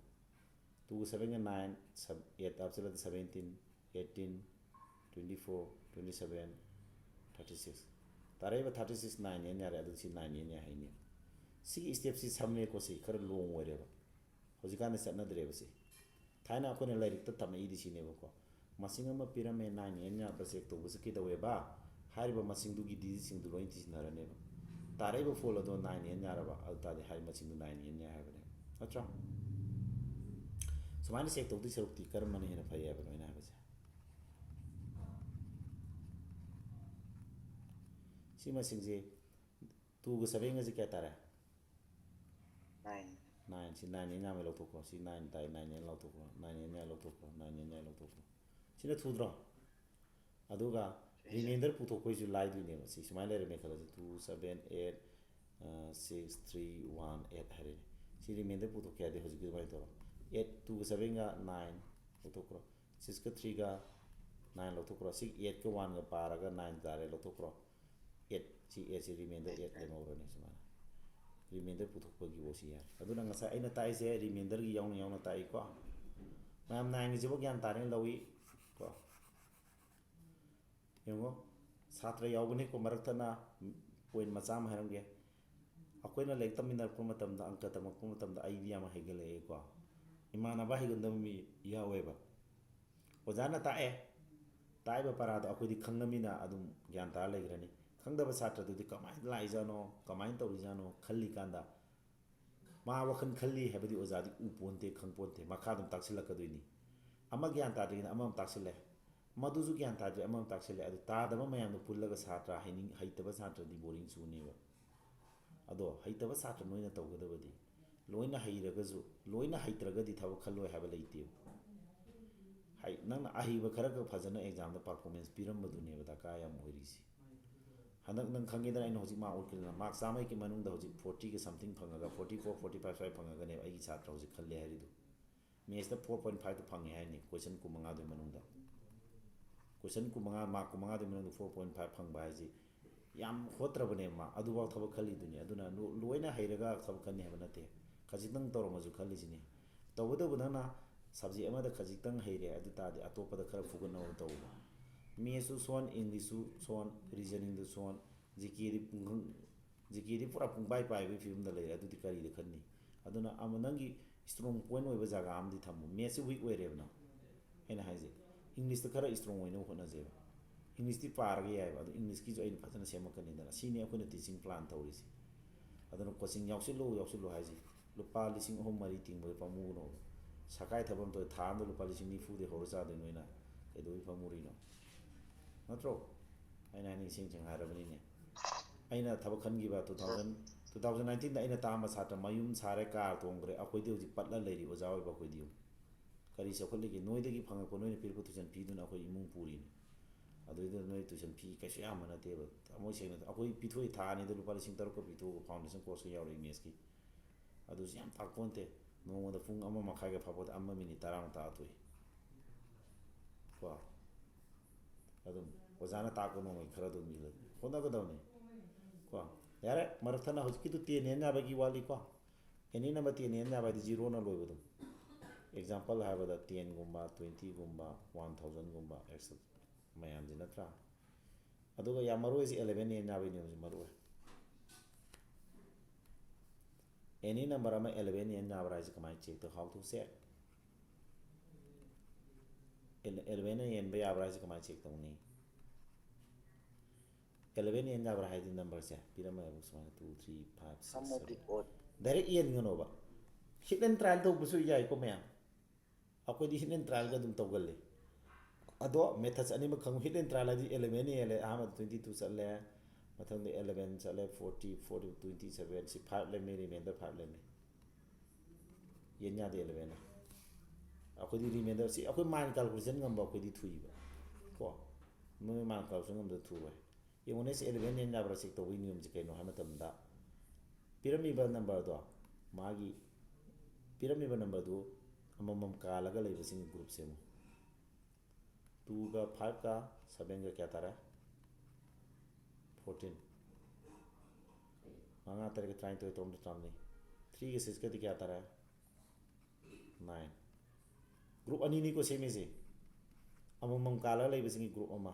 ꯇꯨꯒ ꯁꯕꯦꯟꯒ ꯅꯥꯏꯟ, ꯑꯩꯠ ꯍꯥꯞꯆꯤꯜꯂꯗꯤ seventeen, eighteen, twenty four, twenty seven, thirty six. ꯇꯥꯔꯛꯏꯕ ꯊꯥꯔꯇꯤ ꯁꯤꯛꯁ ꯅꯥꯏꯟ ꯑꯦꯟ ꯌꯥꯔꯦ, ꯑꯗꯨ ꯁꯤ ꯅꯥꯏꯟ ꯑꯦꯟ ꯌꯥꯏ ꯍꯥꯏꯅꯤ꯫ ꯁꯤꯒꯤ ꯁ꯭ꯇꯦꯞꯁꯤ ꯁꯝꯃꯦꯀꯣ, ꯁꯤ ꯈꯔ ꯂꯣꯡ ꯑꯣꯏꯔꯦꯕ꯫ ꯍꯧꯖꯤꯛꯀꯥꯟꯗꯤ ꯆꯠꯅꯗ꯭ꯔꯦꯕ ꯁꯤ꯫ ꯊꯥꯏꯅ ꯑꯩꯈꯣꯏꯅ ꯂꯥꯏꯔꯤꯛꯇ ꯇꯝꯃꯛꯏꯗꯤ ꯁꯤꯅꯦꯕꯀꯣ, ꯃꯁꯤꯡ ꯑꯃ ꯄꯤꯔꯝꯃꯦ, ꯅꯥꯏꯟ ꯑꯦꯟ ꯌꯥꯕ꯭ꯔꯥ ꯆꯦꯛ ꯇꯧꯕꯁꯦ ꯀꯩꯗꯧꯋꯦꯕ? ꯍꯥꯏꯔꯤꯕ ꯃꯁꯤꯡꯗꯨꯒꯤ ꯗꯤꯖꯤꯠꯁꯤꯡꯗꯨ ꯂꯣꯏ ꯇꯤꯁꯤꯟꯅꯔꯅꯦꯕ꯫ ꯇꯥꯔꯛꯏꯕ ꯐꯣꯜ ꯑꯗꯣ ꯅꯥꯏꯟ ꯑꯦꯟ ꯌꯥꯔꯕ, ꯑꯗꯨ ꯇꯥꯔꯗꯤ ꯍꯥꯏꯔꯤꯕ ꯃꯁꯤꯡꯗꯨ ꯅꯥꯏꯟ ꯑꯦꯟ ꯌꯥꯏ ꯍꯥꯏꯕꯅꯦ, ꯅꯠꯇ꯭ꯔꯣ? ꯁꯨꯃꯥꯏꯅ ꯆꯦꯛ ꯇꯧꯗꯣꯏ ꯁꯔꯨꯛꯇꯤ ꯀꯔꯝꯕꯅ ꯍꯦꯟꯅ ꯐꯩ ꯍꯥꯏꯕꯅꯣ ꯑꯩꯅ ꯍꯥꯏꯕꯁꯦ? ꯁꯤ ꯃꯁꯤꯡꯁꯦ, ꯇꯨꯒ ꯁꯕꯦꯟꯒꯁꯦ ꯀꯌꯥ ꯇꯥꯔꯦ? ꯅꯥꯏꯟ꯫ ꯅꯥꯏꯟ꯫ ꯁꯤ ꯅꯥꯏꯟ ꯑꯦꯟ ꯌꯥꯝꯃꯦ ꯂꯧꯊꯣꯛꯈ꯭ꯔꯣ꯫ ꯁꯤ ꯅꯥꯏꯟ ꯇꯥꯏ, ꯅꯥꯏꯟ ꯑꯦꯟ ꯂꯧꯊꯣꯛꯈ꯭ꯔꯣ, ꯅꯥꯏꯟ ꯑꯦꯟ ꯌꯥꯏ ꯂꯧꯊꯣꯛꯈ꯭ꯔꯣ, ꯅꯥꯏꯟ ꯑꯦꯟ ꯌꯥꯏ ꯂꯧꯊꯣꯛꯈ꯭ꯔꯣ꯫ ꯁꯤꯅ ꯊꯨꯗ꯭ꯔꯣ? ꯑꯗꯨꯒ ꯔꯤꯃꯦꯟꯗꯔ ꯄꯨꯊꯣꯛꯄꯩꯁꯨ ꯂꯥꯏꯗꯣꯏꯅꯦꯕ꯫ ꯁꯤ ꯁꯨꯃꯥꯏꯅ ꯂꯩꯔꯝꯃꯦ ꯈꯜꯂꯁꯤ, two seven eight six three one eight ꯍꯥꯏꯔꯦꯅꯦ꯫ ꯁꯤ ꯔꯤꯃꯦꯟꯗꯔ ꯄꯨꯊꯣꯛꯀꯦ ꯍꯥꯏꯗꯤ ꯍꯧꯖꯤꯛꯀꯤ ꯑꯗꯨꯃꯥꯏꯅ ꯇꯧꯔꯣ꯫ ꯑꯩꯠ, ꯇꯨꯒ ꯁꯕꯦꯟꯒ ꯅꯥꯏꯟ ꯂꯧꯊꯣꯛꯈ꯭ꯔꯣ꯫ ꯁꯤꯛꯁꯀ ꯊ꯭ꯔꯤꯒ ꯅꯥꯏꯟ ꯂꯧꯊꯣꯛꯈ꯭ꯔꯣ꯫ ꯁꯤ ꯑꯩꯠꯀ ꯋꯥꯟꯒ ꯄꯥꯔꯒ ꯅꯥꯏꯟ ꯇꯥꯔꯦ, ꯂꯧꯊꯣꯛꯈ꯭ꯔꯣ꯫ ꯑꯩꯠ, ꯁꯤ ꯑꯩꯠꯁꯤ ꯔꯤꯃꯦꯟꯗꯔ ꯑꯩꯠ ꯂꯦꯝꯍꯧꯔꯅꯤ ꯁꯨꯃꯥꯏꯅ꯫ ꯔꯤꯃꯦꯟꯗꯔ ꯄꯨꯊꯣꯛꯄꯒꯤ ꯑꯣ ꯁꯤ ꯌꯥꯔꯦ꯫ ꯑꯗꯨꯅ ꯉꯁꯥꯏ ꯑꯩꯅ ꯇꯥꯛꯏꯁꯦ ꯔꯤꯃꯦꯟꯗꯔꯒꯤ ꯌꯥꯎꯅ ꯌꯥꯎꯅ ꯇꯥꯛꯏꯀꯣ꯫ ꯃꯌꯥꯝ ꯅꯥꯏꯟꯒꯤꯁꯤꯕꯨ ꯒ꯭ꯌꯥꯟ ꯇꯥꯔꯦꯅ ꯂꯧꯏ ꯀꯣ꯫ ꯌꯦꯡꯉꯣ, ꯁꯥꯇ꯭ꯔ ꯌꯥꯎꯕꯅꯤꯀꯣ ꯃꯔꯛꯇꯅ꯫ ꯄꯣꯏꯟ ꯃꯆꯥ ꯑꯃ ꯍꯥꯏꯔꯝꯒꯦ꯫ ꯑꯩꯈꯣꯏꯅ ꯂꯥꯏꯔꯤꯛ ꯇꯝꯃꯤꯟꯅꯔꯛꯄ ꯃꯇꯝꯗ, ꯑꯪꯀ ꯇꯝꯃꯛꯄ ꯃꯇꯝꯗ ꯑꯩꯗꯤ ꯌꯥꯝ ꯍꯩꯒꯠꯂꯛꯑꯦꯀꯣ꯫ ꯏꯃꯥꯟꯅꯕ ꯍꯩꯒꯟꯗꯕ ꯃꯤ ꯌꯥꯎꯋꯦꯕ꯫ ꯑꯣꯖꯥꯅ ꯇꯥꯛꯑꯦ, ꯇꯥꯛꯏꯕ ꯄꯔꯥꯗꯣ ꯑꯩꯈꯣꯏꯗꯤ ꯈꯪꯉꯃꯤꯅ ꯑꯗꯨꯝ ꯒ꯭ꯌꯥꯟ ꯇꯥꯔ ꯂꯩꯈ꯭ꯔꯅꯤ꯫ ꯈꯪꯗꯕ ꯁꯥꯇ꯭ꯔꯗꯨꯗꯤ ꯀꯃꯥꯏꯅ ꯂꯥꯛꯏꯖꯥꯠꯅꯣ, ꯀꯃꯥꯏꯅ ꯇꯧꯔꯤꯖꯥꯠꯅꯣ ꯈꯜꯂꯤꯀꯥꯟꯗ, ꯃꯥ ꯋꯥꯈꯜ ꯈꯜꯂꯤ ꯍꯥꯏꯕꯗꯤ ꯑꯣꯖꯥꯗꯤ ꯎ ꯄꯣꯟꯇꯦ, ꯈꯪ ꯄꯣꯟꯇꯦ, ꯃꯈꯥ ꯑꯗꯨꯝ ꯇꯥꯛꯁꯤꯜꯂꯛꯀꯗꯣꯏꯅꯤ꯫ ꯑꯃ ꯒ꯭ꯌꯥꯟ ꯇꯥꯗ꯭ꯔꯤꯉꯩꯗ ꯑꯃꯃꯨꯛ ꯇꯥꯛꯁꯤꯜꯂꯦ, ꯃꯗꯨꯁꯨ ꯒ꯭ꯌꯥꯟ ꯇꯥꯗ꯭ꯔꯤ ꯑꯃꯃꯨꯛ ꯇꯥꯛꯁꯤꯜꯂꯦ꯫ ꯑꯗꯨ ꯇꯥꯗꯕ ꯃꯌꯥꯝꯗꯣ ꯄꯨꯜꯂꯒ ꯁꯥꯇ꯭ꯔ ꯍꯩꯅꯤꯡ-, ꯍꯩꯇꯕ ꯁꯥꯇ꯭ꯔꯗꯤ ꯕꯣꯔꯤꯡ ꯆꯨꯅꯦꯕ꯫ ꯑꯗꯣ ꯍꯩꯇꯕ ꯁꯥꯇ꯭ꯔ ꯅꯣꯏꯅ ꯇꯧꯒꯗꯕꯗꯤ, ꯂꯣꯏꯅ ꯍꯩꯔꯒꯁꯨ, ꯂꯣꯏꯅ ꯍꯩꯇ꯭ꯔꯒꯗꯤ ꯊꯕꯛ ꯈꯜꯂꯣꯏ ꯍꯥꯏꯕ ꯂꯩꯇꯦꯕ꯫ ꯍꯩ-, ꯅꯪꯅ ꯑꯍꯩꯕ ꯈꯔ ꯈꯛ ꯐꯖꯅ ꯑꯦꯛꯖꯥꯝꯗ ꯄꯔꯐꯣꯔꯃꯦꯟꯁ ꯄꯤꯔꯝꯕꯗꯨꯅꯦꯕ ꯗꯔꯀꯥꯔ ꯌꯥꯝ ꯑꯣꯏꯔꯤꯁꯦ꯫ ꯍꯟꯗꯛ ꯅꯪ ꯈꯪꯉꯦꯗꯅ, ꯑꯩꯅ ꯍꯧꯖꯤꯛ ꯃꯥꯔꯛ ꯎꯠꯈ꯭ꯔꯦꯗꯅ, ꯃꯥꯔꯛ ꯆꯥꯝꯃꯒꯤ ꯃꯅꯨꯡꯗ ꯍꯧꯖꯤꯛ ꯐꯣꯔꯇꯤꯒ ꯁꯝꯊꯤꯡ ꯐꯪꯉꯒ, ꯐꯣꯔꯇꯤ ꯐꯣꯔ, ꯐꯣꯔꯇꯤ ꯐꯥꯏꯚ ꯁ꯭ꯋꯥꯏ ꯐꯪꯉꯒꯅꯦꯕ ꯑꯩꯒꯤ ꯁꯥꯇ꯭ꯔ ꯍꯧꯖꯤꯛ ꯈꯜꯂꯦ ꯍꯥꯏꯔꯤꯗꯣ꯫ ꯃꯦꯠꯁꯇ ꯐꯣꯔ ꯄꯣꯏꯟ ꯐꯥꯏꯚꯇ ꯐꯪꯉꯦ ꯍꯥꯏꯅꯤ, ꯀꯣꯏꯁꯟ ꯀꯨꯟꯃꯉꯥꯗꯨꯒꯤ ꯃꯅꯨꯡꯗ꯫ ꯀꯣꯏꯁꯟ ꯀꯨꯟꯃꯉꯥ, ꯃꯥꯔꯛ ꯀꯨꯟꯃꯉꯥꯗꯨꯒꯤ ꯃꯅꯨꯡꯗ ꯐꯣꯔ ꯄꯣꯏꯟ ꯐꯥꯏꯚ ꯐꯪꯕ ꯍꯥꯏꯁꯤ ꯌꯥꯝ ꯍꯣꯠꯇ꯭ꯔꯕꯅꯦꯕ ꯃꯥ, ꯑꯗꯨꯐꯥꯎ ꯊꯕꯛ ꯈꯜꯂꯤꯗꯨꯅꯤ꯫ ꯑꯗꯨꯅ ꯂꯣ-, ꯂꯣꯏꯅ ꯍꯩꯔꯒ ꯊꯕꯛ ꯈꯟꯅꯤ ꯍꯥꯏꯕ ꯅꯠꯇꯦ, ꯈꯖꯤꯛꯇꯪ ꯇꯧꯔꯝꯃꯁꯨ ꯈꯜꯂꯤꯁꯤꯅꯤ꯫ ꯇꯧꯕꯇꯕꯨ ꯅꯪꯅ subject ꯑꯃꯗ ꯈꯖꯤꯛꯇꯪ ꯍꯩꯔꯦ, ꯑꯗꯨ ꯇꯥꯔꯗꯤ ꯑꯇꯣꯞꯄꯗ ꯈꯔ ꯐꯨꯒꯠꯅꯕ ꯇꯧꯕ꯫ Mathsꯁꯨ ꯁꯣꯟ, Englishꯁꯨ ꯁꯣꯟ, reasoningꯗꯨ ꯁꯣꯟ, GKꯗꯤ ꯄꯨꯡꯈꯪ, GKꯗꯤ ꯄꯨꯔꯥ ꯄꯨꯡꯄꯥꯏ ꯄꯥꯏꯕꯒꯤ ꯐꯤꯕꯝꯗ ꯂꯩꯔꯦ꯫ ꯑꯗꯨꯗꯤ ꯀꯔꯤꯗ ꯈꯟꯅꯤ? ꯑꯗꯨꯅ ꯑꯃ, ꯅꯪꯒꯤ strong point ꯑꯣꯏꯕ ꯖꯒꯥ ꯑꯃꯗꯤ ꯊꯝꯃꯨ꯫ Mathsꯁꯦ weak ꯑꯣꯏꯔꯦꯕ ꯅꯪ, ꯑꯩꯅ ꯍꯥꯏꯁꯦ꯫ Englishꯇ ꯈꯔ strong ꯑꯣꯏꯅꯕ ꯍꯣꯠꯅꯖꯦꯕ꯫ Englishꯇꯤ ꯄꯥꯔꯒ ꯌꯥꯏꯑꯕ, ꯑꯗꯣ Englishꯀꯤꯁꯨ ꯑꯩꯅ ꯐꯖꯅ ꯁꯦꯝꯃꯛꯀꯅꯤꯗꯅ꯫ ꯁꯤꯅꯤ ꯑꯩꯈꯣꯏꯅ teaching plan ꯇꯧꯔꯤꯁꯦ꯫ ꯑꯗꯨꯅ coaching ꯌꯥꯎꯁꯤꯜꯂꯨ, ꯌꯥꯎꯁꯤꯜꯂꯨ ꯍꯥꯏꯁꯦ꯫ ꯂꯨꯄꯥ ꯂꯤꯁꯤꯡ ꯑꯍꯨꯝ ꯃꯔꯤ ꯇꯤꯡꯕꯗ ꯄꯥꯝꯃꯨꯒꯅꯣꯕ꯫ ꯁꯔꯀꯥꯔꯒꯤ ꯊꯕꯛ ꯑꯃ ꯇꯧꯔꯦ, ꯊꯥ ꯑꯃꯗ ꯂꯨꯄꯥ ꯂꯤꯁꯤꯡ ꯅꯤꯐꯨꯗꯤ ꯍꯧꯔ ꯆꯥꯗꯣꯏ ꯅꯣꯏꯅ꯫ ꯀꯩꯗꯧꯕꯩ ꯄꯥꯝꯃꯨꯔꯤꯅꯣ? ꯅꯠꯇ꯭ꯔꯣ? ꯑꯩꯅ ꯍꯥꯏꯅꯤꯡ ꯏꯁꯦꯡ ꯁꯦꯡꯅ ꯍꯥꯏꯔꯕꯅꯤꯅꯦ꯫ ꯑꯩꯅ ꯊꯕꯛ ꯈꯟꯈꯤꯕ two thousand, two thousand nineteenꯗ ꯑꯩꯅ ꯇꯥꯝꯕ ꯁꯥꯇ꯭ꯔ ꯃꯌꯨꯝ ꯁꯥꯔꯦ, car ꯇꯣꯡꯈ꯭ꯔꯦ, ꯑꯩꯈꯣꯏꯗꯤ ꯍꯧꯖꯤꯛ ꯄꯠꯂ ꯂꯩꯔꯤ ꯑꯣꯖꯥ ꯑꯣꯏꯕ ꯑꯩꯈꯣꯏꯗꯤ꯫ ꯀꯔꯤ ꯆꯥꯎꯈꯠꯂꯤꯒꯦ? ꯅꯣꯏꯗꯒꯤ ꯐꯪꯉꯛꯄ, ꯅꯣꯏꯅ ꯄꯤꯔꯛꯄ tuition feeꯗꯨꯅ ꯑꯩꯈꯣꯏ ꯏꯃꯨꯡ ꯄꯨꯔꯤꯅꯤ꯫ ꯑꯗꯨꯏꯗꯨꯅ ꯅꯣꯏ tuition fee ꯀꯩꯁꯨ ꯌꯥꯝꯕ ꯅꯠꯇꯦꯕ꯫ ꯊꯃꯣꯏ ꯁꯦꯡꯅ ꯑꯩꯈꯣꯏ ꯄꯤꯊꯣꯛꯏ, ꯊꯥ ꯑꯅꯤꯗ ꯂꯨꯄꯥ ꯂꯤꯁꯤꯡ ꯇꯔꯨꯛꯀ ꯄꯤꯊꯣꯛꯑꯒ foundation courseꯀ ꯌꯥꯎꯔꯛꯏ Mathsꯀꯤ꯫ ꯑꯗꯨꯁꯨ ꯌꯥꯝ ꯇꯥꯛꯄ ꯅꯠꯇꯦ꯫ ꯅꯣꯡꯃꯗ ꯄꯨꯡ ꯑꯃ ꯃꯈꯥꯏꯒ ꯐꯥꯄꯣꯠꯇꯦ, ꯑꯃ minute ꯇꯔꯥꯃꯨꯛ ꯇꯥꯛꯑ ꯇꯣꯛꯏ꯫ ꯀꯣ? ꯑꯗꯨꯝ ꯑꯣꯖꯥꯅ ꯇꯥꯛꯄ ꯅꯣꯡꯃꯒꯤ ꯈꯔ ꯑꯗꯨꯝ ꯏꯜꯂ ꯍꯣꯠꯅꯒꯗꯕꯅꯤ꯫ ꯀꯣ? ꯌꯥꯔꯦ, ꯃꯔꯛ ꯊꯠꯅ ꯍꯧꯖꯤꯛꯀꯤꯗꯨ ten ꯌꯦꯟ ꯌꯥꯕꯒꯤ ꯋꯥꯠꯂꯤꯀꯣ꯫ Any number ten ꯌꯦꯟ ꯌꯥꯕ ꯍꯥꯏꯗꯤ zeroꯅ ꯂꯣꯏꯕ ꯑꯗꯨꯝ꯫ Example ꯍꯥꯏꯕꯗ tenꯒꯨꯝꯕ, twentyꯒꯨꯝꯕ, one thousandꯒꯨꯝꯕ, etcetera ꯃꯌꯥꯝꯁꯦ ꯅꯠꯇ꯭ꯔꯥ? ꯑꯗꯨꯒ ꯌꯥꯝ ꯃꯔꯨ ꯑꯣꯏꯁꯦ eleven ꯌꯦꯟ ꯌꯥꯕꯩꯅꯦ ꯍꯧꯖꯤꯛ ꯃꯔꯨ ꯑꯣꯏ꯫ Any number ꯑꯃ eleven ꯌꯦꯟ ꯌꯥꯕ꯭ꯔꯥ ꯍꯥꯏꯁꯦ ꯀꯃꯥꯏꯅ check ꯇꯧ? How to check? Ele-, elevenꯅ ꯌꯦꯟꯕ ꯌꯥꯕ꯭ꯔꯥ ꯍꯥꯏꯁꯦ ꯀꯃꯥꯏꯅ check ꯇꯧꯅꯤ? Eleven ꯌꯦꯟ ꯌꯥꯕ꯭ꯔꯥ ꯍꯥꯏꯗꯤ numberꯁꯦ ꯄꯤꯔꯝꯃꯦꯕ ꯁꯨꯃꯥꯏꯅ, two, three, five, six, seven꯫ Direct ꯌꯦꯟꯒꯅꯣꯕ꯫ Hit and trial ꯇꯧꯕꯁꯨ ꯌꯥꯏꯀꯣ ꯃꯌꯥꯝ꯫ ꯑꯩꯈꯣꯏꯗꯤ hit and trialꯒ ꯑꯗꯨꯝ ꯇꯧꯒꯜꯂꯤ꯫ ꯑꯗꯣ methods ꯑꯅꯤꯃꯛ ꯈꯪꯉꯨ꯫ Hit and trial ꯍꯥꯏꯗꯤ eleven ꯌꯦꯜꯂꯦ, ꯑꯍꯥꯟꯕꯗ twenty two ꯆꯠꯂꯦ, ꯃꯊꯪꯗ eleven ꯆꯠꯂꯦ, forty, forty, twenty seven, ꯁꯤ five ꯂꯦꯝꯃꯤ, remainder five ꯂꯦꯝꯃꯤ꯫ ꯌꯦꯟ ꯌꯥꯗꯦ elevenꯅ꯫ ꯑꯩꯈꯣꯏꯗꯤ remainder ꯁꯤ ꯑꯩꯈꯣꯏ mind calculation ꯉꯝꯕ ꯑꯩꯈꯣꯏꯗꯤ ꯊꯨꯏꯕ꯫ ꯀꯣ? ꯅꯣꯏ mind calculation ꯉꯝꯗ ꯊꯨꯔꯣꯏ꯫ ꯌꯦꯡꯉꯨꯅꯦ, ꯁꯤ eleven ꯌꯦꯟ ꯌꯥꯕ꯭ꯔꯥ check ꯇꯧꯕꯒꯤ ꯅꯤꯌꯣꯝꯁꯦ ꯀꯩꯅꯣ ꯍꯥꯏꯕ ꯃꯇꯝꯗ, ꯄꯤꯔꯝꯃꯤꯕ numberꯗꯣ, ꯃꯥꯒꯤ ꯄꯤꯔꯝꯃꯤꯕ numberꯗꯨ ꯑꯃꯃꯝ ꯀꯥꯜꯂꯒ ꯂꯩꯕꯁꯤꯡꯒꯤ group ꯁꯦꯝꯃꯨ꯫ Twoꯒ fiveꯀ sevenꯒ ꯀꯌꯥ ꯇꯥꯔꯦ? ꯐꯣꯔꯇꯤꯟ꯫ ꯃꯉꯥ ꯇꯔꯦꯠꯀ ꯇꯔꯥꯅꯤꯊꯣꯏ, ꯇꯔꯨꯛ ꯇꯔꯥꯃꯔꯤ꯫ ꯊ꯭ꯔꯤꯒ ꯁꯤꯛꯁꯀꯗꯤ ꯀꯌꯥ ꯇꯥꯔꯦ? ꯅꯥꯏꯟ꯫ ꯒ꯭ꯔꯨꯞ ꯑꯅꯤꯅꯤꯀꯣ ꯁꯦꯝꯃꯤꯁꯦ꯫ ꯑꯃꯃꯝ ꯀꯥꯜꯂꯒ ꯂꯩꯕꯁꯤꯡꯒꯤ ꯒ꯭ꯔꯨꯞ ꯑꯃ꯫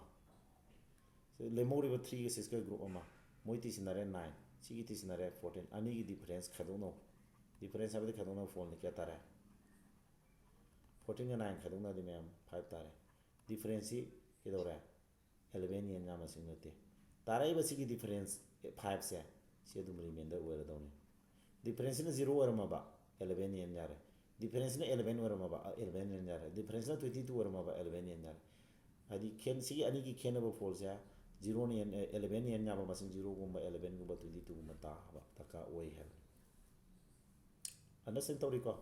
ꯁꯤ ꯂꯦꯝꯍꯧꯔꯤꯕ ꯊ꯭ꯔꯤꯒ ꯁꯤꯛꯁꯀ ꯒ꯭ꯔꯨꯞ ꯑꯃ꯫ ꯃꯣꯏ ꯇꯤꯁꯤꯟꯅꯔꯦ ꯅꯥꯏꯟ꯫ ꯁꯤꯒꯤ ꯇꯤꯁꯤꯟꯅꯔꯦ ꯐꯣꯔꯇꯤꯟ꯫ ꯑꯅꯤꯒꯤ ꯗꯤꯐꯔꯦꯟꯁ ꯈꯥꯏꯗꯣꯛꯅꯧ꯫ ꯗꯤꯐꯔꯦꯟꯁ ꯍꯥꯏꯕꯗꯤ ꯈꯥꯏꯗꯣꯛꯅꯕ ꯐꯣꯔꯃꯨꯂꯥ ꯀꯌꯥ ꯇꯥꯔꯦ? ꯐꯣꯔꯇꯤꯟꯒ ꯅꯥꯏꯟ ꯈꯥꯏꯗꯣꯛꯅꯔꯗꯤ ꯃꯌꯥꯝ ꯐꯥꯏꯚ ꯇꯥꯔꯦ꯫ ꯗꯤꯐꯔꯦꯟꯁꯁꯤ ꯀꯩꯗꯧꯔꯦ? ꯑꯦꯂꯚꯦꯟ ꯌꯦꯟ ꯌꯥꯝ ꯃꯁꯤꯡ ꯅꯠꯇꯦ꯫ ꯇꯥꯔꯛꯏꯕ ꯁꯤꯒꯤ ꯗꯤꯐꯔꯦꯟꯁ ꯐꯥꯏꯚꯁꯦ ꯁꯤ ꯑꯗꯨꯝ ꯔꯤꯃꯦꯟꯗꯔ ꯑꯣꯏꯔꯗꯧꯅꯤ꯫ ꯗꯤꯐꯔꯦꯟꯁꯁꯤꯅ ꯖꯤꯔꯣ ꯑꯣꯏꯔꯝꯃꯕ ꯑꯦꯂꯚꯦꯟ ꯌꯦꯟ ꯌꯥꯔꯦ꯫ ꯗꯤꯐꯔꯦꯟꯁꯁꯤꯅ ꯑꯦꯂꯚꯦꯟ ꯑꯣꯏꯔꯝꯃꯕ ꯑꯦꯂꯚꯦꯟ ꯌꯦꯟ ꯌꯥꯔꯦ꯫ ꯗꯤꯐꯔꯦꯟꯁꯁꯤꯅ ꯇ꯭ꯋꯦꯟꯇꯤ ꯇꯨ ꯑꯣꯏꯔꯝꯃꯕ ꯑꯦꯂꯚꯦꯟ ꯌꯦꯟ ꯌꯥꯔꯦ꯫ ꯍꯥꯏꯗꯤ ꯈꯦꯟ ꯁꯤꯒꯤ ꯑꯅꯤꯒꯤ ꯈꯦꯠꯅꯕ ꯐꯣꯜꯁꯦ ꯖꯤꯔꯣꯅ ꯌꯦꯟ ꯑꯦꯂꯚꯦꯟ ꯌꯦꯟ ꯌꯥꯕ ꯃꯁꯤꯡ ꯖꯤꯔꯣꯒꯨꯝꯕ ꯑꯦꯂꯚꯦꯟꯒꯨꯝꯕ ꯇ꯭ꯋꯦꯟꯇꯤ ꯇꯨꯒꯨꯝꯕ ꯇꯥꯕ ꯗꯔꯀꯥꯔ ꯑꯣꯏ ꯍꯥꯏꯕꯅꯤ꯫ ꯑꯟꯗꯔꯁꯇꯦꯟ ꯇꯧꯔꯤꯀꯣ?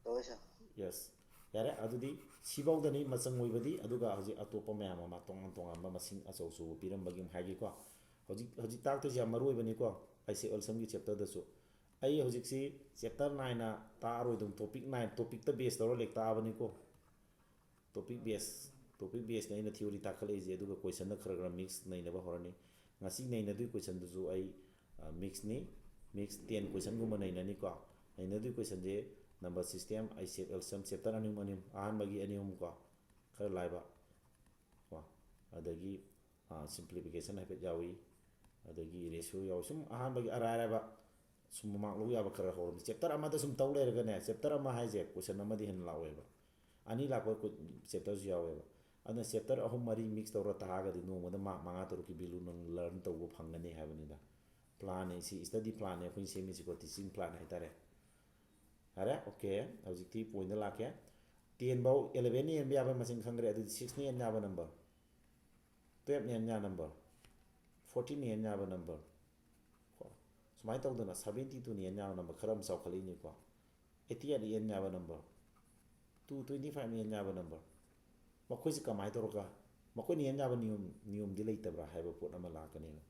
ꯇꯧꯋꯦ ꯁꯥꯔ꯫ ꯌꯦꯁ꯫ ꯌꯥꯔꯦ, ꯑꯗꯨꯗꯤ ꯁꯤꯐꯥꯎꯗꯅꯤ ꯃꯆꯪ ꯑꯣꯏꯕꯗꯤ, ꯑꯗꯨꯒ ꯍꯧꯖꯤꯛ ꯑꯇꯣꯞꯄ ꯃꯌꯥꯝ ꯑꯃ ꯇꯣꯉꯥꯟ ꯇꯣꯉꯥꯟꯕ ꯃꯁꯤꯡ ꯑꯆꯧ ꯑꯆꯧꯕ ꯄꯤꯔꯝꯕꯒꯤ ꯑꯃꯨꯛ ꯍꯥꯏꯒꯦꯀꯣ꯫ ꯍꯧꯖꯤꯛ ꯍꯧꯖꯤꯛ ꯇꯥꯛꯇꯣꯏꯁꯦ ꯌꯥꯝ ꯃꯔꯨ ꯑꯣꯏꯕꯅꯤꯀꯣ, ꯑꯥꯏꯁꯦꯞ ꯑꯦꯜꯁꯝꯒꯤ ꯆꯦꯞꯇꯔꯗꯁꯨ꯫ ꯑꯩ ꯍꯧꯖꯤꯛꯁꯤ ꯆꯦꯞꯇꯔ ꯅꯥꯏꯟꯅ ꯇꯥꯛꯑꯔꯣꯏꯗꯧꯅꯤ, ꯇꯣꯄꯤꯛ ꯅꯥꯏꯟ ꯇꯣꯄꯤꯛꯇ ꯕꯦꯁ ꯇꯧꯔ ꯂꯦꯛ ꯇꯥꯛꯑꯕꯅꯤꯀꯣ꯫ ꯇꯣꯄꯤꯛ ꯕꯦꯁ ꯇꯣꯄꯤꯛ ꯕꯦꯁꯅꯤ ꯑꯩꯅ ꯊꯤꯑꯣꯔꯤ ꯇꯥꯛꯈꯠꯂꯛꯏꯁꯦ, ꯑꯗꯨꯒ ꯀꯣꯏꯁꯟꯗ ꯈꯔ ꯈꯔ ꯃꯤꯛꯁ ꯅꯩꯅꯕ ꯍꯧꯔꯅꯤ꯫ ꯉꯁꯤ ꯅꯩꯅꯗꯣꯏ ꯀꯣꯏꯁꯟꯗꯨꯁꯨ ꯑꯩ ꯃꯤꯛꯁꯅꯤ꯫ Mix ten ꯀꯣꯏꯁꯟꯒꯨꯝꯕ ꯅꯩꯅꯅꯤꯀꯣ꯫ ꯅꯩꯅꯗꯣꯏ ꯀꯣꯏꯁꯟꯁꯦ ꯅꯝꯕꯔ ꯁꯤꯁꯇꯦꯝ, ꯑꯥꯏꯁꯦꯞ ꯑꯦꯜꯁꯝ, ꯆꯦꯞꯇꯔ ꯑꯅꯤ ꯑꯍꯨꯝ, ꯑꯅꯤ ꯑꯍꯨꯝ, ꯑꯍꯥꯟꯕꯒꯤ ꯑꯅꯤ ꯑꯍꯨꯝꯀꯣ, ꯈꯔ ꯂꯥꯏꯕ ꯀꯣ, ꯑꯗꯒꯤ ꯁꯤꯝꯄ꯭ꯂꯤꯐꯤꯀꯦꯁꯟ ꯍꯥꯏꯐꯦꯠ ꯌꯥꯎꯏ, ꯑꯗꯒꯤ ꯔꯦꯁꯤꯑꯣ ꯌꯥꯎꯏ꯫ ꯁꯨꯝ ꯑꯍꯥꯟꯕꯒꯤ ꯑꯔꯥꯏ ꯑꯔꯥꯏꯕ ꯁꯨꯝ ꯃꯥꯔꯛ ꯂꯧ ꯌꯥꯕ ꯈꯔ ꯍꯧꯔꯝꯃꯤ꯫ ꯆꯦꯞꯇꯔ ꯑꯃꯗ ꯁꯨꯝ ꯇꯧ ꯂꯩꯔꯒꯅꯦ, ꯆꯦꯞꯇꯔ ꯑꯃ ꯍꯥꯏꯁꯦ ꯀꯣꯏꯁꯟ ꯑꯃꯗꯤ ꯍꯦꯟꯅ ꯂꯥꯛꯑꯣꯏꯕ, ꯑꯅꯤ ꯂꯥꯛꯄ ꯆꯦꯞꯇꯔꯁꯨ ꯌꯥꯎꯋꯦꯕ꯫ ꯑꯗꯨꯅ ꯆꯦꯞꯇꯔ ꯑꯍꯨꯝ ꯃꯔꯤ ꯃꯤꯛꯁ ꯇꯧꯔ ꯇꯥꯔꯒꯗꯤ ꯅꯣꯡꯃꯗ ꯃꯥꯔꯛ ꯃꯉꯥ ꯇꯔꯨꯛꯀꯤ ꯚꯦꯂꯨ ꯅꯪ ꯂꯔꯟ ꯇꯧꯕ ꯐꯪꯒꯅꯤ ꯍꯥꯏꯕꯅꯤꯗ꯫ ꯄ꯭ꯂꯥꯟꯅꯤ ꯁꯤ, ꯏꯁꯇꯗꯤ ꯄ꯭ꯂꯥꯟꯅꯤ ꯑꯩꯈꯣꯏꯅ ꯁꯦꯝꯃꯤꯁꯤꯀꯣ, ꯇꯤꯆꯤꯡ ꯄ꯭ꯂꯥꯟ ꯍꯥꯏꯇꯥꯔꯦ꯫ ꯌꯥꯔꯦ, ꯑꯣꯀꯦ꯫ ꯍꯧꯖꯤꯛꯇꯤ ꯄꯣꯏꯟꯗ ꯂꯥꯛꯀꯦ꯫ ꯇꯦꯟ ꯐꯥꯎ ꯑꯦꯂꯚꯦꯟꯅ ꯍꯦꯟꯕ ꯌꯥꯕ ꯃꯁꯤꯡ ꯈꯪꯈ꯭ꯔꯦ, ꯑꯗꯨꯗꯤ ꯁꯤꯛꯁꯅ ꯍꯦꯟ ꯌꯥꯕ ꯅꯝꯕꯔ, ꯇꯨꯌꯦꯜꯞꯅ ꯍꯦꯟ ꯌꯥꯕ ꯅꯝꯕꯔ, ꯐꯣꯔꯇꯤꯟꯅ ꯍꯦꯟ ꯌꯥꯕ ꯅꯝꯕꯔ ꯀꯣ꯫ ꯁꯨꯃꯥꯏꯅ ꯇꯧꯗꯅ ꯁꯚꯦꯟꯇꯤ ꯇꯨꯅ ꯍꯦꯟ ꯌꯥꯕ ꯅꯝꯕꯔ ꯈꯔ ꯑꯃ ꯆꯥꯎꯈꯠꯂꯛꯏꯅꯤꯀꯣ꯫ ꯑꯩꯠꯇꯤ ꯑꯩꯠꯅ ꯍꯦꯟ ꯌꯥꯕ ꯅꯝꯕꯔ, ꯇꯨ ꯇ꯭ꯋꯦꯟꯇꯤ ꯐꯥꯏꯚꯅ ꯍꯦꯟ ꯌꯥꯕ ꯅꯝꯕꯔ꯫ ꯃꯈꯣꯏꯁꯤ ꯀꯃꯥꯏꯅ ꯇꯧꯔꯒ, ꯃꯈꯣꯏꯅ ꯍꯦꯟ ꯌꯥꯕ ꯅꯤꯌꯣꯝ, ꯅꯤꯌꯣꯝꯗꯤ ꯂꯩꯇꯕ꯭ꯔꯥ ꯍꯥꯏꯕ ꯄꯣꯠ ꯑꯃ ꯂꯥꯛꯀꯅꯦꯕ꯫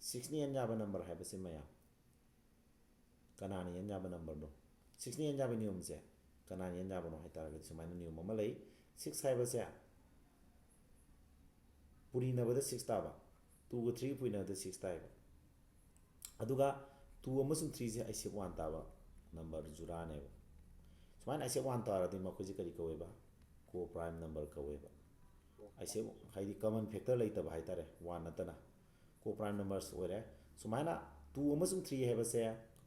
ꯁꯤꯛꯁꯅ ꯍꯦꯟ ꯌꯥꯕ ꯅꯝꯕꯔ ꯍꯥꯏꯕꯁꯤ ꯃꯌꯥꯝ ꯀꯅꯥꯅ ꯍꯦꯟ ꯌꯥꯕ ꯅꯝꯕꯔꯅꯣ? ꯁꯤꯛꯁꯅ ꯍꯦꯟ ꯌꯥꯕ ꯅꯤꯌꯣꯝꯁꯦ ꯀꯅꯥꯅ ꯍꯦꯟ ꯌꯥꯕꯅꯣ ꯍꯥꯏ ꯇꯥꯔꯒꯗꯤ ꯁꯨꯃꯥꯏꯅ ꯅꯤꯌꯣꯝ ꯑꯃ ꯂꯩ꯫ ꯁꯤꯛꯁ ꯍꯥꯏꯕꯁꯦ ꯄꯨꯔꯤꯅꯕꯗ ꯁꯤꯛꯁ ꯇꯥꯕ, ꯇꯨꯒ ꯊ꯭ꯔꯤꯒ ꯄꯨꯔꯤꯅꯕꯗ ꯁꯤꯛꯁ ꯇꯥꯏꯕ꯫ ꯑꯗꯨꯒ ꯇꯨ ꯑꯃꯁꯨꯡ ꯊ꯭ꯔꯤꯁꯦ ꯑꯥꯏꯁꯦꯞ ꯋꯥꯟ ꯇꯥꯕ ꯅꯝꯕꯔ ꯖꯨꯔꯥꯅꯦꯕ꯫ ꯁꯨꯃꯥꯏꯅ ꯑꯥꯏꯁꯦꯞ ꯋꯥꯟ ꯇꯥꯔꯗꯤ ꯃꯈꯣꯏꯁꯦ ꯀꯔꯤ ꯀꯧꯋꯦꯕ? ꯀꯣ ꯄ꯭ꯔꯥꯏꯝ ꯅꯝꯕꯔ ꯀꯧꯋꯦꯕ꯫ ꯑꯥꯏꯁꯦꯞ ꯍꯥꯏꯗꯤ ꯀꯃꯟ ꯐꯦꯛꯇꯔ ꯂꯩꯇꯕ ꯍꯥꯏꯇꯥꯔꯦ, ꯋꯥꯟ ꯅꯠꯇꯅ꯫ ꯀꯣ ꯄ꯭ꯔꯥꯏꯝ ꯅꯝꯕꯔꯁ ꯑꯣꯏꯔꯦ꯫ ꯁꯨꯃꯥꯏꯅ ꯇꯨ ꯑꯃꯁꯨꯡ ꯊ꯭ꯔꯤ ꯍꯥꯏꯕꯁꯦ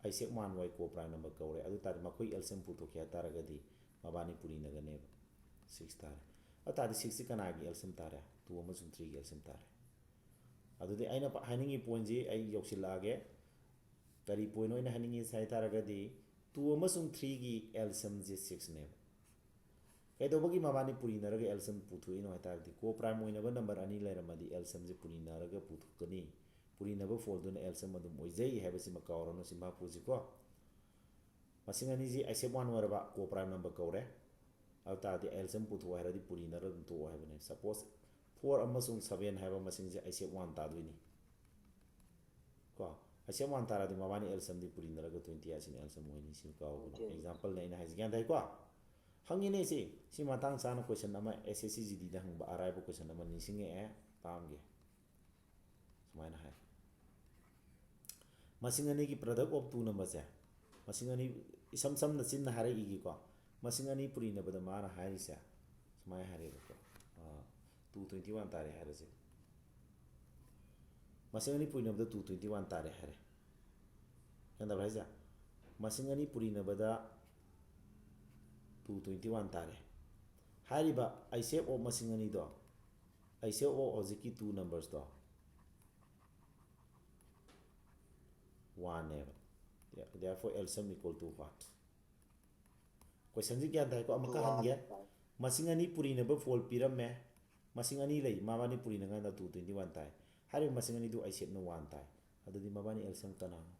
ꯑꯥꯏꯁꯦꯞ ꯋꯥꯟ ꯋꯥꯏ ꯀꯣ ꯄ꯭ꯔꯥꯏꯝ ꯅꯝꯕꯔ ꯀꯧꯔꯦ꯫ ꯑꯗꯨ ꯇꯥꯔꯗꯤ ꯃꯈꯣꯏ ꯑꯦꯜꯁꯤꯌꯝ ꯄꯨꯊꯣꯛꯀꯦ ꯍꯥꯏ ꯇꯥꯔꯒꯗꯤ ꯃꯕꯥꯅꯤ ꯄꯨꯔꯤꯅꯒꯅꯦꯕ꯫ ꯁꯤꯛꯁ ꯇꯥꯔꯦ꯫ ꯑꯗꯨ ꯇꯥꯔꯗꯤ ꯁꯤꯛꯁꯁꯤ ꯀꯅꯥꯒꯤ ꯑꯦꯜꯁꯤꯌꯝ ꯇꯥꯔꯦ? ꯇꯨ ꯑꯃꯁꯨꯡ ꯊ꯭ꯔꯤꯒꯤ ꯑꯦꯜꯁꯤꯌꯝ ꯇꯥꯔꯦ꯫ ꯑꯗꯨꯗꯤ ꯑꯩꯅ ꯄ-, ꯍꯥꯏꯅꯤꯡꯉꯤ ꯄꯣꯏꯟꯁꯤ ꯑꯩ ꯌꯧꯁꯤꯜꯂꯛꯑꯒꯦ꯫ ꯀꯔꯤ ꯄꯣꯏꯟ ꯑꯣꯏꯅ ꯍꯥꯏꯅꯤꯡꯉꯤ ꯍꯥꯏ ꯇꯥꯔꯒꯗꯤ, ꯇꯨ ꯑꯃꯁꯨꯡ ꯊ꯭ꯔꯤꯒꯤ ꯑꯦꯜꯁꯤꯌꯝꯁꯦ ꯁꯤꯛꯁꯅꯦꯕ꯫ ꯀꯩꯗꯧꯕꯒꯤ ꯃꯕꯥꯅꯤ ꯄꯨꯔꯤꯅꯔꯒ ꯑꯦꯜꯁꯤꯌꯝ ꯄꯨꯊꯣꯛꯏꯅꯣ ꯍꯥꯏ ꯇꯥꯔꯒꯗꯤ, ꯀꯣ ꯄ꯭ꯔꯥꯏꯝ ꯑꯣꯏꯅꯕ ꯅꯝꯕꯔ ꯑꯅꯤ ꯂꯩꯔꯝꯃꯗꯤ ꯑꯦꯜꯁꯤꯌꯝꯁꯦ ꯄꯨꯔꯤꯅꯔꯒ ꯄꯨꯊꯣꯛꯀꯅꯤ꯫ ꯄꯨꯔꯤꯅꯕ ꯐꯣꯜꯗꯨꯅ ꯑꯦꯜꯁꯤꯌꯝ ꯑꯗꯨꯝ ꯑꯣꯏꯖꯩ ꯍꯥꯏꯕꯁꯤꯃ ꯀꯥꯎꯔꯅꯨ, ꯁꯤ ꯚꯥꯞ ꯄꯨꯁꯤꯀꯣ꯫ ꯃꯁꯤꯡ ꯑꯅꯤꯁꯤ ꯑꯥꯏꯁꯦꯞ ꯋꯥꯟ ꯑꯣꯏꯔꯕ ꯀꯣ ꯄ꯭ꯔꯥꯏꯝ ꯅꯝꯕꯔ ꯀꯧꯔꯦ꯫ ꯑꯗꯨ ꯇꯥꯔꯗꯤ ꯑꯦꯜꯁꯤꯌꯝ ꯄꯨꯊꯣꯛꯑꯣ ꯍꯥꯏꯔꯗꯤ ꯄꯨꯔꯤꯅꯔ ꯑꯗꯨꯝ ꯇꯣꯛꯑꯣ ꯍꯥꯏꯕꯅꯦ꯫ ꯁꯄꯣꯁ ꯐꯣꯔ ꯑꯃꯁꯨꯡ ꯁꯚꯦꯟ ꯍꯥꯏꯕ ꯃꯁꯤꯡꯁꯦ ꯑꯥꯏꯁꯦꯞ ꯋꯥꯟ ꯇꯥꯗꯣꯏꯅꯤ꯫ ꯀꯣ, ꯑꯥꯏꯁꯦꯞ ꯋꯥꯟ ꯇꯥꯔꯗꯤ ꯃꯕꯥꯅꯤ ꯑꯦꯜꯁꯤꯌꯝꯗꯤ ꯄꯨꯔꯤꯅꯔꯒ ꯇ꯭ꯋꯦꯟꯇꯤ ꯍꯥꯏꯁꯤꯅ ꯑꯦꯜꯁꯤꯌꯝ ꯑꯣꯏꯅꯤ꯫ ꯁꯤ ꯀꯥꯎꯕꯅꯦ꯫ Okay. ꯑꯦꯛꯖꯥꯝꯄꯜꯅꯦ ꯑꯩꯅ ꯍꯥꯏꯁꯦ, ꯒ꯭ꯌꯥꯟ ꯇꯥꯏꯀꯣ? ꯍꯪꯉꯤꯅꯦ ꯁꯤ꯫ ꯁꯤ ꯃꯇꯥꯡ ꯆꯥꯅ ꯀꯣꯏꯁꯟ ꯑꯃ ꯑꯦꯁ ꯑꯦꯁ ꯁꯤ ꯖꯤ ꯗꯤꯗ ꯍꯪꯕ ꯑꯔꯥꯏꯕ ꯀꯣꯏꯁꯟ ꯑꯃ ꯅꯤꯡꯁꯤꯡꯉꯛꯑꯦ, ꯇꯥꯝꯒꯦ꯫ ꯁꯨꯃꯥꯏꯅ ꯍꯥꯏ, ꯃꯁꯤꯡ ꯑꯅꯤꯒꯤ product of two numberꯁꯦ, ꯃꯁꯤꯡ ꯑꯅꯤ, ꯏꯁꯝ ꯁꯝꯅ ꯆꯤꯟꯅ ꯍꯥꯏꯔꯛꯏꯒꯤꯀꯣ, ꯃꯁꯤꯡ ꯑꯅꯤ ꯄꯨꯔꯤꯅꯕꯗ ꯃꯥꯅ ꯍꯥꯏꯔꯤꯁꯦ ꯁꯨꯃꯥꯏꯅ ꯍꯥꯏꯔꯦꯕꯀꯣ, ꯑ, two twenty one ꯇꯥꯔꯦ ꯍꯥꯏꯔꯁꯦ꯫ ꯃꯁꯤꯡ ꯑꯅꯤ ꯄꯨꯔꯤꯅꯕꯗ two twenty one ꯇꯥꯔꯦ ꯍꯥꯏꯔꯦ꯫ ꯒ꯭ꯌꯥꯟ ꯇꯥꯕ꯭ꯔꯥ ꯍꯥꯏꯁꯦ? ꯃꯁꯤꯡ ꯑꯅꯤ ꯄꯨꯔꯤꯅꯕꯗ two twenty one ꯇꯥꯔꯦ꯫ ꯍꯥꯏꯔꯤꯕ ꯑꯥꯏꯁꯦꯞ ꯑꯣꯐ ꯃꯁꯤꯡ ꯑꯅꯤꯗꯣ, ꯑꯥꯏꯁꯦꯞ ꯑꯣꯐ ꯍꯧꯖꯤꯛꯀꯤ two numbersꯇꯣ ꯋꯥꯟꯅꯦꯕ꯫ Therefore, ꯑꯦꯜꯁꯤꯌꯝ equal to what? ꯀꯣꯏꯁꯟꯁꯤ ꯒ꯭ꯌꯥꯟ ꯇꯥꯏꯀꯣ? ꯑꯃꯨꯛꯀ ꯍꯟꯒꯦ꯫ ꯃꯁꯤꯡ ꯑꯅꯤ ꯄꯨꯔꯤꯅꯕ ꯐꯣꯜ ꯄꯤꯔꯝꯃꯦ꯫ ꯃꯁꯤꯡ ꯑꯅꯤ ꯂꯩ, ꯃꯕꯥꯅꯤ ꯄꯨꯔꯤꯅꯉꯥꯏꯗ two twenty one ꯇꯥꯏ꯫ ꯍꯥꯏꯔꯤꯕ ꯃꯁꯤꯡ ꯑꯅꯤꯗꯨ ꯑꯥꯏꯁꯦꯞꯅ ꯋꯥꯟ ꯇꯥꯏ꯫ ꯑꯗꯨꯗꯤ ꯃꯕꯥꯅꯤ ꯑꯦꯜꯁꯤꯌꯝ ꯀꯅꯥꯅꯣ?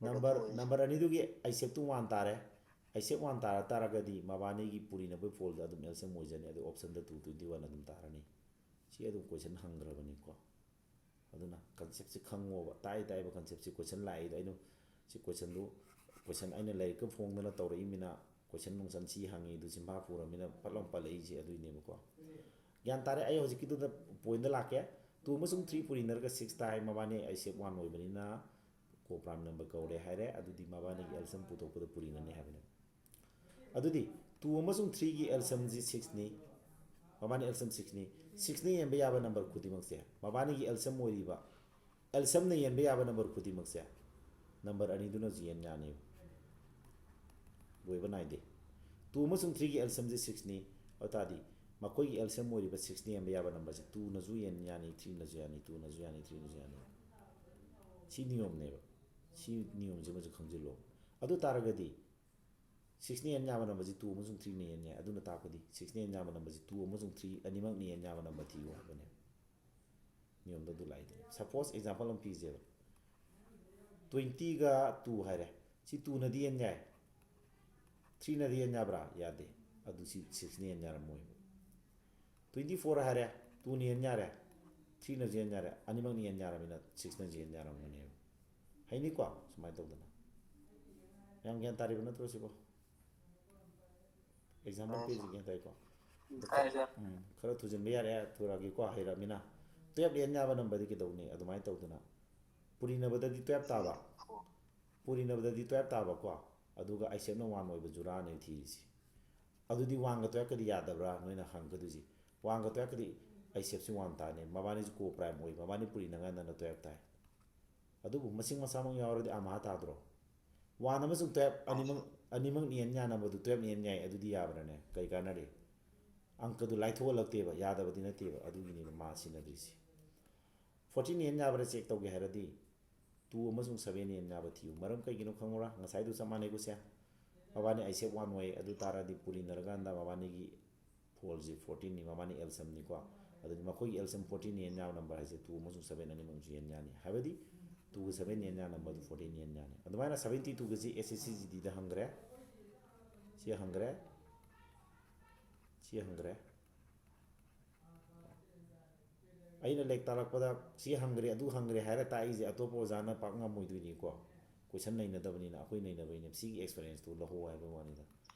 ꯅꯝꯕꯔ, ꯅꯝꯕꯔ ꯑꯅꯤꯗꯨꯒꯤ ꯑꯥꯏꯁꯦꯞꯇꯨ ꯋꯥꯟ ꯇꯥꯔꯦ꯫ ꯑꯥꯏꯁꯦꯞ ꯋꯥꯟ ꯇꯥꯔ ꯇꯥꯔꯒꯗꯤ ꯃꯕꯥꯅꯤꯒꯤ ꯄꯨꯔꯤꯅꯕ ꯐꯣꯜꯗ ꯑꯗꯨꯝ ꯑꯦꯜꯁꯤꯌꯝ ꯑꯣꯏꯖꯅꯤ꯫ ꯑꯗꯨ ꯑꯣꯞꯁꯟꯗ two twenty one ꯑꯗꯨꯝ ꯇꯥꯔꯅꯤ꯫ ꯁꯤ ꯑꯗꯨꯝ ꯀꯣꯏꯁꯟ ꯍꯪꯈ꯭ꯔꯕꯅꯤꯀꯣ꯫ ꯑꯗꯨꯅ ꯀꯟꯁꯦꯞꯁꯦ ꯈꯪꯉꯣꯕ, ꯇꯥꯛꯏ ꯇꯥꯛꯏꯕ ꯀꯟꯁꯦꯞꯁꯦ ꯀꯣꯏꯁꯟ ꯂꯥꯛꯏꯗꯣ꯫ ꯑꯩꯅ ꯁꯤ ꯀꯣꯏꯁꯟꯗꯨ, ꯀꯣꯏꯁꯟ ꯑꯩꯅ ꯂꯥꯏꯔꯤꯛꯀ ꯐꯣꯡꯗꯅ ꯇꯧꯔꯛꯏꯃꯤꯅ ꯀꯣꯏꯁꯟ ꯅꯨꯡꯁꯟ ꯁꯤ ꯍꯪꯉꯤꯗꯨ ꯆꯤꯟꯐꯥ ꯄꯨꯔꯃꯤꯅ ꯐꯠ ꯂꯥꯎ ꯄꯜꯂꯛꯏꯁꯦ ꯑꯗꯨꯏꯅꯦꯕꯀꯣ꯫ ꯒ꯭ꯌꯥꯟ ꯇꯥꯔꯦ꯫ ꯑꯩ ꯍꯧꯖꯤꯛꯀꯤꯗꯨꯗ ꯄꯣꯏꯟꯗ ꯂꯥꯛꯀꯦ꯫ ꯇꯨ ꯑꯃꯁꯨꯡ ꯊ꯭ꯔꯤ ꯄꯨꯔꯤꯅꯔꯒ ꯁꯤꯛꯁ ꯇꯥꯏ, ꯃꯕꯥꯅꯤ ꯑꯥꯏꯁꯦꯞ ꯋꯥꯟ ꯑꯣꯏꯕꯅꯤꯅ ꯀꯣ ꯄ꯭ꯔꯥꯏꯝ ꯅꯝꯕꯔ ꯀꯧꯔꯦ ꯍꯥꯏꯔꯦ꯫ ꯑꯗꯨꯗꯤ ꯃꯕꯥꯅꯤꯒꯤ ꯑꯦꯜꯁꯝ ꯄꯨꯊꯣꯛꯄꯗ ꯄꯨꯔꯤꯅꯅꯤ ꯍꯥꯏꯕꯅꯦꯕ꯫ ꯑꯗꯨꯗꯤ ꯇꯨ ꯑꯃꯁꯨꯡ ꯊ꯭ꯔꯤꯒꯤ ꯑꯦꯜꯁꯝꯁꯤ ꯁꯤꯛꯁꯅꯤ꯫ ꯃꯕꯥꯅꯤ ꯑꯦꯜꯁꯝ ꯁꯤꯛꯁꯅꯤ꯫ ꯁꯤꯛꯁꯅ ꯌꯦꯟꯕ ꯌꯥꯕ ꯅꯝꯕꯔ ꯈꯨꯗꯤꯡꯃꯛꯁꯦ, ꯃꯕꯥꯅꯤꯒꯤ ꯑꯦꯜꯁꯝ ꯑꯣꯏꯔꯤꯕ, ꯑꯦꯜꯁꯝꯅ ꯌꯦꯟꯕ ꯌꯥꯕ ꯅꯝꯕꯔ ꯈꯨꯗꯤꯡꯃꯛꯁꯦ ꯅꯝꯕꯔ ꯑꯅꯤꯗꯨꯅꯁꯨ ꯌꯦꯟ ꯌꯥꯅꯤ꯫ ꯂꯣꯏꯕ ꯅꯥꯏꯗꯦ꯫ ꯇꯨ ꯑꯃꯁꯨꯡ ꯊ꯭ꯔꯤꯒꯤ ꯑꯦꯜꯁꯝꯁꯤ ꯁꯤꯛꯁꯅꯤ꯫ ꯑꯗꯨ ꯇꯥꯔꯗꯤ ꯃꯈꯣꯏꯒꯤ ꯑꯦꯜꯁꯝ ꯑꯣꯏꯔꯤꯕ ꯁꯤꯛꯁꯅ ꯌꯦꯟꯕ ꯌꯥꯕ ꯅꯝꯕꯔꯁꯦ ꯇꯨꯅꯁꯨ ꯌꯦꯟ ꯌꯥꯅꯤ, ꯊ꯭ꯔꯤꯅꯁꯨ ꯌꯥꯅꯤ, ꯇꯨꯅꯁꯨ ꯌꯥꯅꯤ, ꯊ꯭ꯔꯤꯅꯁꯨ ꯌꯥꯅꯤ꯫ ꯁꯤ ꯅꯤꯌꯣꯝꯅꯦꯕ꯫ ꯁꯤ ꯅꯤꯌꯣꯝꯁꯤꯃꯁꯨ ꯈꯪꯖꯤꯜꯂꯣ꯫ ꯑꯗꯨ ꯇꯥꯔꯒꯗꯤ ꯁꯤꯛꯁꯅ ꯌꯦꯟ ꯌꯥꯕ ꯅꯝꯕꯔꯁꯤ ꯇꯨ ꯑꯃꯁꯨꯡ ꯊ꯭ꯔꯤꯅ ꯌꯦꯟ ꯌꯥꯏ꯫ ꯑꯗꯨꯅ ꯇꯥꯛꯄꯗꯤ ꯁꯤꯛꯁꯅ ꯌꯦꯟ ꯌꯥꯕ ꯅꯝꯕꯔꯁꯤ ꯇꯨ ꯑꯃꯁꯨꯡ ꯊ꯭ꯔꯤ ꯑꯅꯤꯃꯛꯅ ꯌꯦꯟ ꯌꯥꯕ ꯅꯝꯕꯔ ꯊꯤꯌꯨ ꯍꯥꯏꯕꯅꯦꯕ꯫ ꯅꯤꯌꯣꯝꯗꯣ ꯑꯗꯨ ꯂꯥꯛꯏꯗꯅ꯫ ꯁꯄꯣꯁ ꯑꯦꯛꯖꯥꯝꯄꯜ ꯑꯃ ꯄꯤꯖꯦꯕ꯫ ꯇ꯭ꯋꯦꯟꯇꯤꯒ ꯇꯨ ꯍꯥꯏꯔꯦ꯫ ꯁꯤ ꯇꯨꯅꯗꯤ ꯌꯦꯟ ꯌꯥꯏ꯫ ꯊ꯭ꯔꯤꯅꯗꯤ ꯌꯦꯟ ꯌꯥꯕ꯭ꯔꯥ? ꯌꯥꯗꯦ꯫ ꯑꯗꯨ ꯁꯤ ꯁꯤꯛꯁꯅ ꯌꯦꯟ ꯌꯥꯔꯝꯃꯣꯏꯕ꯫ ꯇ꯭ꯋꯦꯟꯇꯤ ꯐꯣꯔ ꯍꯥꯏꯔꯦ꯫ ꯇꯨꯅ ꯌꯦꯟ ꯌꯥꯔꯦ꯫ ꯊ꯭ꯔꯤꯅꯁꯨ ꯌꯦꯟ ꯌꯥꯔꯦ꯫ ꯑꯅꯤꯃꯛꯅ ꯌꯦꯟ ꯌꯥꯔꯕꯅꯤꯅ ꯁꯤꯛꯁꯅꯁꯨ ꯌꯦꯟ ꯌꯥꯔꯝꯒꯅꯦꯕ꯫ ꯍꯩꯅꯤꯀꯣ? ꯁꯨꯃꯥꯏꯅ ꯇꯧꯗꯅ꯫ ꯌꯥꯝ ꯒ꯭ꯌꯥꯟ ꯇꯥꯔꯤꯕ ꯅꯠꯇ꯭ꯔꯣ ꯁꯤꯕꯣ? ꯑꯦꯛꯖꯥꯝꯄꯜ ꯄꯤꯔꯤꯁꯤ ꯒ꯭ꯌꯥꯟ ꯇꯥꯏꯀꯣ? ꯎꯝ, ꯈꯔ ꯊꯨꯖꯤꯟꯕ ꯌꯥꯔꯦ, ꯊꯨꯔꯛꯑꯒꯦꯀꯣ, ꯍꯩꯔꯛꯑꯃꯤꯅ꯫ ꯇꯨꯌꯦꯜꯞ ꯌꯦꯟ ꯌꯥꯕ ꯅꯝꯕꯔꯗꯤ ꯀꯩꯗꯧꯅꯤ? ꯑꯗꯨꯃꯥꯏꯅ ꯇꯧꯗꯅ꯫ ꯄꯨꯔꯤꯅꯕꯗꯗꯤ ꯇꯨꯌꯦꯜꯞ ꯇꯥꯕ꯫ ꯄꯨꯔꯤꯅꯕꯗꯗꯤ ꯇꯨꯌꯦꯜꯞ ꯇꯥꯕꯀꯣ꯫ ꯑꯗꯨꯒ ꯑꯥꯏꯁꯦꯞꯅ ꯋꯥꯟ ꯑꯣꯏꯕ ꯖꯨꯔꯥꯅꯦ ꯊꯤꯔꯤꯁꯤ꯫ ꯑꯗꯨꯗꯤ ꯋꯥꯟꯒ ꯇꯨꯌꯦꯜꯞꯀꯗꯤ ꯌꯥꯗꯕ꯭ꯔꯥ ꯅꯣꯏꯅ ꯍꯪꯒꯗꯣꯏꯁꯤ? ꯋꯥꯟꯒ ꯇꯨꯌꯦꯜꯞꯀꯗꯤ ꯑꯥꯏꯁꯦꯞꯁꯤ ꯋꯥꯟ ꯇꯥꯅꯤ꯫ ꯃꯕꯥꯅꯤꯁꯤ ꯀꯣ ꯄ꯭ꯔꯥꯏꯝ ꯑꯣꯏ꯫ ꯃꯕꯥꯅꯤ ꯄꯨꯔꯤꯅꯉꯥꯏꯗꯅ ꯇꯨꯌꯦꯜꯞ ꯇꯥꯏ꯫ ꯑꯗꯨꯕꯨ ꯃꯁꯤꯡ ꯃꯁꯥꯃꯛ ꯌꯥꯎꯔꯗꯤ ꯑꯃꯍꯥ ꯇꯥꯗ꯭ꯔꯣ? ꯋꯥꯟ ꯑꯃꯁꯨꯡ ꯇꯨꯌꯦꯜꯞ ꯑꯅꯤꯃꯛ, ꯑꯅꯤꯃꯛ ꯅꯦꯟ ꯌꯥꯅꯕꯗꯨ ꯇꯨꯌꯦꯜꯞ ꯅꯦꯟ ꯌꯥꯏ꯫ ꯑꯗꯨꯗꯤ ꯌꯥꯕ꯭ꯔꯥꯅꯦ? ꯀꯩ ꯀꯥꯟꯅꯔꯤ? ꯑꯪꯀꯗꯨ ꯂꯥꯏꯊꯣꯛꯍꯜꯂꯛꯇꯦꯕ, ꯌꯥꯗꯕꯗꯤ ꯅꯠꯇꯦꯕ꯫ ꯑꯗꯨꯒꯤꯅꯦꯕ ꯃꯥ ꯁꯤꯟꯅꯗ꯭ꯔꯤꯁꯤ꯫ ꯐꯣꯔꯇꯤꯟ ꯅꯦꯟ ꯌꯥꯕ꯭ꯔꯥ ꯆꯦꯛ ꯇꯧꯒꯦ ꯍꯥꯏꯔꯗꯤ ꯇꯨ ꯑꯃꯁꯨꯡ ꯁꯚꯦꯟ ꯅꯦꯟ ꯌꯥꯕ ꯊꯤꯌꯨ꯫ ꯃꯔꯝ ꯀꯩꯒꯤꯅꯣ ꯈꯪꯉꯨꯔꯥ? ꯉꯁꯥꯏꯗꯨ ꯆꯞ ꯃꯥꯟꯅꯩꯀꯣ ꯁꯦ꯫ ꯃꯕꯥꯅꯤ ꯑꯥꯏꯁꯦꯞ ꯋꯥꯟ ꯑꯣꯏ꯫ ꯑꯗꯨ ꯇꯥꯔꯗꯤ ꯄꯨꯔꯤꯅꯔꯀꯥꯟꯗ ꯃꯕꯥꯅꯤꯒꯤ ꯐꯣꯜꯁꯤ ꯐꯣꯔꯇꯤꯟꯅꯤ, ꯃꯕꯥꯅꯤ ꯑꯦꯜꯁꯝꯅꯤꯀꯣ꯫ ꯑꯗꯨꯗꯤ ꯃꯈꯣꯏꯒꯤ ꯑꯦꯜꯁꯝ ꯐꯣꯔꯇꯤꯟ ꯌꯦꯟ ꯌꯥꯕ ꯅꯝꯕꯔ ꯍꯥꯏꯁꯦ ꯇꯨ ꯑꯃꯁꯨꯡ ꯁꯚꯦꯟ ꯑꯅꯤꯃꯛꯁꯨ ꯌꯦꯟ ꯌꯥꯅꯤ꯫ ꯍꯥꯏꯕꯗꯤ ꯇꯨꯒ ꯁꯚꯦꯟ ꯌꯦꯟ ꯌꯥꯕ ꯅꯝꯕꯔꯗꯨ ꯐꯣꯔꯇꯤꯟ ꯌꯦꯟ ꯌꯥꯅꯤ꯫ ꯑꯗꯨꯃꯥꯏꯅ ꯁꯚꯦꯟꯇꯤ ꯇꯨꯒꯁꯤ ꯑꯦꯁ ꯑꯦꯁ ꯁꯤ ꯖꯤ ꯗꯤꯗ ꯍꯪꯈ꯭ꯔꯦ꯫ ꯁꯤ ꯍꯪꯈ꯭ꯔꯦ꯫ ꯁꯤ ꯍꯪꯈ꯭ꯔꯦ꯫ ꯑꯩꯅ ꯂꯥꯏꯔꯤꯛ ꯇꯥꯛꯂꯛꯄꯗ ꯁꯤ ꯍꯪꯈ꯭ꯔꯦ, ꯑꯗꯨ ꯍꯪꯈ꯭ꯔꯦ ꯍꯥꯏꯔ ꯇꯥꯛꯏꯁꯦ ꯑꯇꯣꯞꯄ ꯑꯣꯖꯥꯅ ꯄꯥꯛ ꯉꯝꯃꯣꯏꯗꯣꯏꯅꯤꯀꯣ꯫ ꯀꯣꯏꯁꯟ ꯅꯩꯅꯗꯕꯅꯤꯅ ꯑꯩꯈꯣꯏ ꯅꯩꯅꯕꯩꯅꯦ꯫ ꯁꯤꯒꯤ ꯑꯦꯛꯁꯄꯤꯔꯤꯌꯦꯟꯁꯇꯨ ꯂꯧꯍꯧ ꯍꯥꯏꯕ ꯋꯥꯅꯤꯗ꯫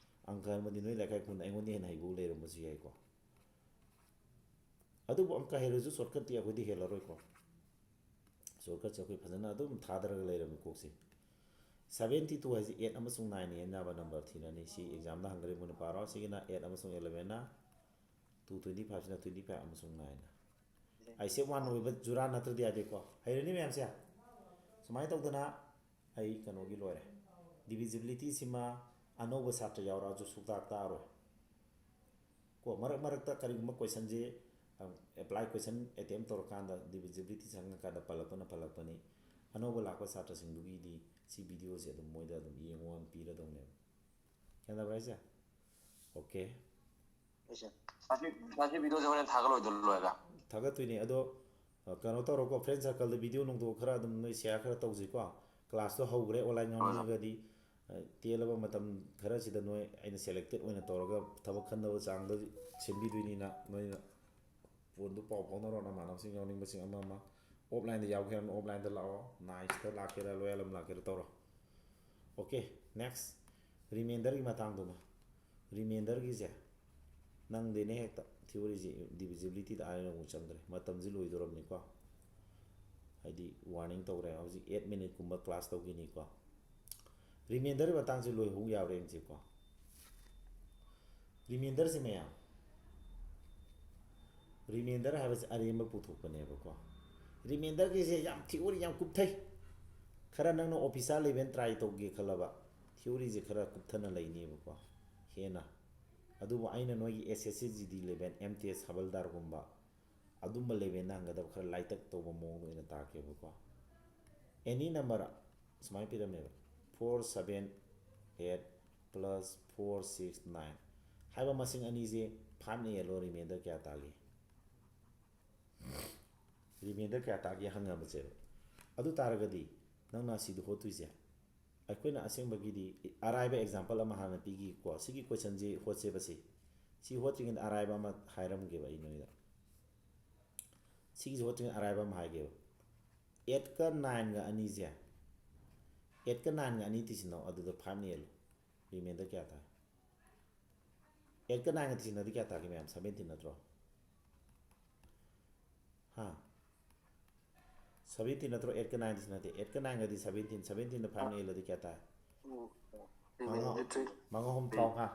ꯑꯪꯀ ꯑꯃꯗꯤ ꯅꯣꯏ ꯂꯩꯀꯥꯏ ꯈꯨꯟꯗ ꯑꯩꯉꯣꯟꯗ ꯍꯦꯟꯅ ꯍꯩꯕ ꯂꯩꯔꯝꯕꯁꯨ ꯌꯥꯏꯀꯣ꯫ ꯑꯗꯨꯕꯨ ꯑꯪꯀ ꯍꯩꯔꯁꯨ shortcut ꯇꯤ ꯑꯩꯈꯣꯏꯗꯤ ꯍꯦꯜꯂꯔꯣꯏꯀꯣ꯫ Shortcut ꯁꯦ ꯑꯩꯈꯣꯏ ꯐꯖꯅ ꯑꯗꯨꯝ ꯊꯥꯗꯔꯒ ꯂꯩꯔꯕꯅꯤ ꯀꯣꯛꯁꯦ꯫ Seventy two ꯍꯥꯏꯁꯦ eight ꯑꯃꯁꯨꯡ nine ꯅ ꯌꯦꯟꯅꯕ number ꯊꯤꯔꯅꯤ꯫ ꯁꯤ exam ꯗ ꯍꯪꯈ꯭ꯔꯦ, ꯃꯨꯟꯅ ꯄꯥꯔꯣ꯫ ꯁꯤꯒꯤꯅ eight ꯑꯃꯁꯨꯡ eleven ꯅ, two twenty five ꯁꯤꯅ twenty five ꯑꯃꯁꯨꯡ nine ꯅ꯫ ꯑꯥꯏꯁꯦꯞ ꯋꯥꯟ ꯑꯣꯏꯕ ꯖꯨꯔꯥ ꯅꯠꯇ꯭ꯔꯗꯤ ꯌꯥꯗꯦꯀꯣ꯫ ꯍꯩꯔꯅꯤ ꯃꯌꯥꯝꯁꯦ꯫ ꯁꯨꯃꯥꯏꯅ ꯇꯧꯗꯅ ꯑꯩ ꯀꯩꯅꯣꯒꯤ ꯂꯣꯏꯔꯦ꯫ Divisibility ꯁꯤꯃ ꯑꯅꯧꯕ ꯁꯥꯇ꯭ꯔ ꯌꯥꯎꯔꯛꯑꯁꯨ ꯁꯨꯛꯇꯥꯛ ꯇꯥꯛꯑꯔꯣꯏ꯫ ꯀꯣ, ꯃꯔꯛ ꯃꯔꯛꯇ ꯀꯔꯤꯒꯨꯝꯕ question ꯁꯦ, ꯑꯝ, apply question attempt ꯇꯧꯔꯀꯥꯟꯗ divisibility ꯆꯪꯉꯀꯥꯟꯗ ꯄꯜꯂꯛꯄꯅ ꯄꯜꯂꯛꯄꯅꯤ꯫ ꯑꯅꯧꯕ ꯂꯥꯛꯄ ꯁꯥꯇ꯭ꯔꯁꯤꯡꯗꯨꯒꯤꯗꯤ ꯁꯤ video ꯁꯦ ꯑꯗꯨꯝ ꯃꯣꯏꯗ ꯑꯗꯨꯝ ꯌꯦꯡꯉꯣ ꯍꯥꯏꯅ ꯄꯤꯔꯗꯧꯅꯦꯕ꯫ ꯒ꯭ꯌꯥꯟ ꯇꯥꯕ꯭ꯔꯥ ꯍꯥꯏꯁꯦ? Okay꯫ ꯑꯩꯁꯦ ꯃꯁꯤ, ꯃꯁꯤ video ꯁꯦ ꯍꯣꯔꯦꯟ ꯊꯥꯒꯠꯂꯣꯏꯗ꯭ꯔꯣ ꯂꯣꯏꯔꯒ? ꯊꯥꯒꯠꯇꯣꯏꯅꯦ꯫ ꯑꯗꯣ, ꯑ, ꯀꯩꯅꯣ ꯇꯧꯔꯣꯀꯣ, friend circle ꯗ video ꯅꯨꯡꯗꯣ ꯈꯔ ꯑꯗꯨꯝ ꯅꯣꯏ share ꯈꯔ ꯇꯧꯁꯤꯀꯣ꯫ Class ꯇꯣ ꯍꯧꯈ꯭ꯔꯦ, online ꯌꯥꯎꯅꯤꯡꯉꯒꯗꯤ, ꯑ, ꯇꯦꯜꯂꯕ ꯃꯇꯝ ꯈꯔꯁꯤꯗ ꯅꯣꯏ ꯑꯩꯅ selected ꯑꯣꯏꯅ ꯇꯧꯔꯒ ꯊꯕꯛ ꯈꯟꯗꯕ ꯆꯥꯡꯗ ꯁꯦꯝꯕꯤꯗꯣꯏꯅꯤꯅ, ꯅꯣꯏꯅ phone ꯗꯨ ꯄꯥꯎ ꯐꯥꯎꯅꯔꯣ, ꯅꯃꯥꯟꯅꯕꯁꯤꯡ ꯌꯥꯎꯅꯤꯡꯕꯁꯤꯡ ꯑꯃ ꯑꯃ꯫ Offline ꯗ ꯌꯥꯎꯒꯦ ꯍꯥꯏꯔꯒꯅ offline ꯗ ꯂꯥꯛꯑꯣ, NICE ꯇ ꯂꯥꯛꯀꯦꯔꯥ, ꯂꯣꯌꯥꯂꯝ ꯂꯥꯛꯀꯦꯔꯥ ꯇꯧꯔꯣ꯫ Okay, next, remainder ꯒꯤ ꯃꯇꯥꯡꯗꯨꯃ꯫ Remainder ꯒꯤꯁꯦ ꯅꯪꯗꯦꯅꯦ ꯍꯦꯛꯇ꯫ Theory ꯁꯦ divisibility ꯗ ꯑꯥ ꯑꯃꯨꯛ ꯆꯪꯈ꯭ꯔꯦ꯫ ꯃꯇꯝꯁꯦ ꯂꯣꯏꯗꯣꯔꯕꯅꯤꯀꯣ꯫ ꯍꯥꯏꯗꯤ warning ꯇꯧꯔꯦ꯫ ꯍꯧꯖꯤꯛ eight minute ꯀꯨꯝꯕ class ꯇꯧꯈꯤꯅꯤꯀꯣ꯫ Remainder ꯒꯤ ꯃꯇꯥꯡꯁꯦ ꯂꯣꯏꯍꯧ ꯌꯥꯕ꯭ꯔꯥ ꯌꯦꯡꯁꯤꯀꯣ꯫ Remainder ꯁꯦ ꯃꯌꯥꯝ, remainder ꯍꯥꯏꯕꯁꯦ ꯑꯔꯦꯝꯕ ꯄꯨꯊꯣꯛꯄꯅꯦꯕꯀꯣ꯫ Remainder ꯒꯤꯁꯦ ꯌꯥꯝ theory ꯌꯥꯝ ꯀꯨꯞꯊꯩ꯫ ꯈꯔ ꯅꯪꯅ officer level try ꯇꯧꯒꯦ ꯈꯜꯂꯕ, theory ꯁꯦ ꯈꯔ ꯀꯨꯞꯊꯅ ꯂꯩꯅꯦꯕꯀꯣ ꯍꯦꯟꯅ꯫ ꯑꯗꯨꯕꯨ ꯑꯩꯅ ꯅꯣꯏꯒꯤ S S C G D level, M T S ꯍꯕꯜꯗꯥꯔꯒꯨꯝꯕ ꯑꯗꯨꯝꯕ level ꯗ ꯍꯪꯒꯗꯕ ꯈꯔ ꯂꯥꯏꯇꯛ ꯇꯧꯕ ꯃꯑꯣꯡꯗ ꯑꯣꯏꯅ ꯇꯥꯛꯀꯦꯕꯀꯣ꯫ Any number ꯁꯨꯃꯥꯏꯅ ꯄꯤꯔꯝꯃꯦꯕ, four seven eight plus four six nine ꯍꯥꯏꯕ ꯃꯁꯤꯡ ꯑꯅꯤꯁꯦ five ꯅ ꯌꯦꯜꯂꯣ, remainder ꯀꯌꯥ ꯇꯥꯒꯦ? Remainder ꯀꯌꯥ ꯇꯥꯒꯦ ꯍꯪꯉꯕꯁꯦꯕ꯫ ꯑꯗꯨ ꯇꯥꯔꯒꯗꯤ ꯅꯪꯅ ꯁꯤꯗ ꯍꯣꯠꯇꯣꯏꯁꯦ, ꯑꯩꯈꯣꯏꯅ ꯑꯁꯦꯡꯕꯒꯤꯗꯤ ꯑꯔꯥꯏꯕ example ꯑꯃ ꯍꯥꯟꯅ ꯄꯤꯒꯦꯀꯣ꯫ ꯁꯤꯒꯤ question ꯁꯤ ꯍꯣꯠꯁꯦꯕ꯫ ꯁꯤ, ꯁꯤ ꯍꯣꯠꯇ꯭ꯔꯤꯉꯩꯗ ꯑꯔꯥꯏꯕ ꯑꯃ ꯍꯥꯏꯔꯝꯒꯦꯕ ꯑꯩ ꯅꯣꯏꯗ꯫ ꯁꯤꯒꯤꯁꯤ ꯍꯣꯠꯇ꯭ꯔꯤꯉꯩꯗ ꯑꯔꯥꯏꯕ ꯑꯃ ꯍꯥꯏꯒꯦꯕ꯫ Eight ꯀ nine ꯒ ꯑꯅꯤꯁꯦ, eight ꯀ nine ꯒ ꯑꯅꯤ ꯇꯤꯁꯤꯟꯅꯧ, ꯑꯗꯨꯗ five ꯅ ꯌꯦꯜꯂꯨ꯫ Remainder ꯀꯌꯥ ꯇꯥꯏ? Eight ꯀ nine ꯒ ꯇꯤꯁꯤꯟꯅꯗꯤ ꯀꯌꯥ ꯇꯥꯒꯦ ꯃꯌꯥꯝ? Seventeen ꯅꯠꯇ꯭ꯔꯣ? ꯍꯥ? Seventeen ꯅꯠꯇ꯭ꯔꯣ? Eight ꯀ nine ꯗꯤ ꯁꯤ ꯅꯠꯇꯦ, eight ꯀ nine ꯒꯗꯤ seventeen, seventeen ꯗ five ꯅ ꯌꯦꯜꯂꯗꯤ ꯀꯌꯥ ꯇꯥꯏ? ꯎꯝ. ꯃꯉꯥ Remainder three. ꯃꯉꯥ ꯑꯍꯨꯝ ꯇꯔꯥꯃꯉꯥ꯫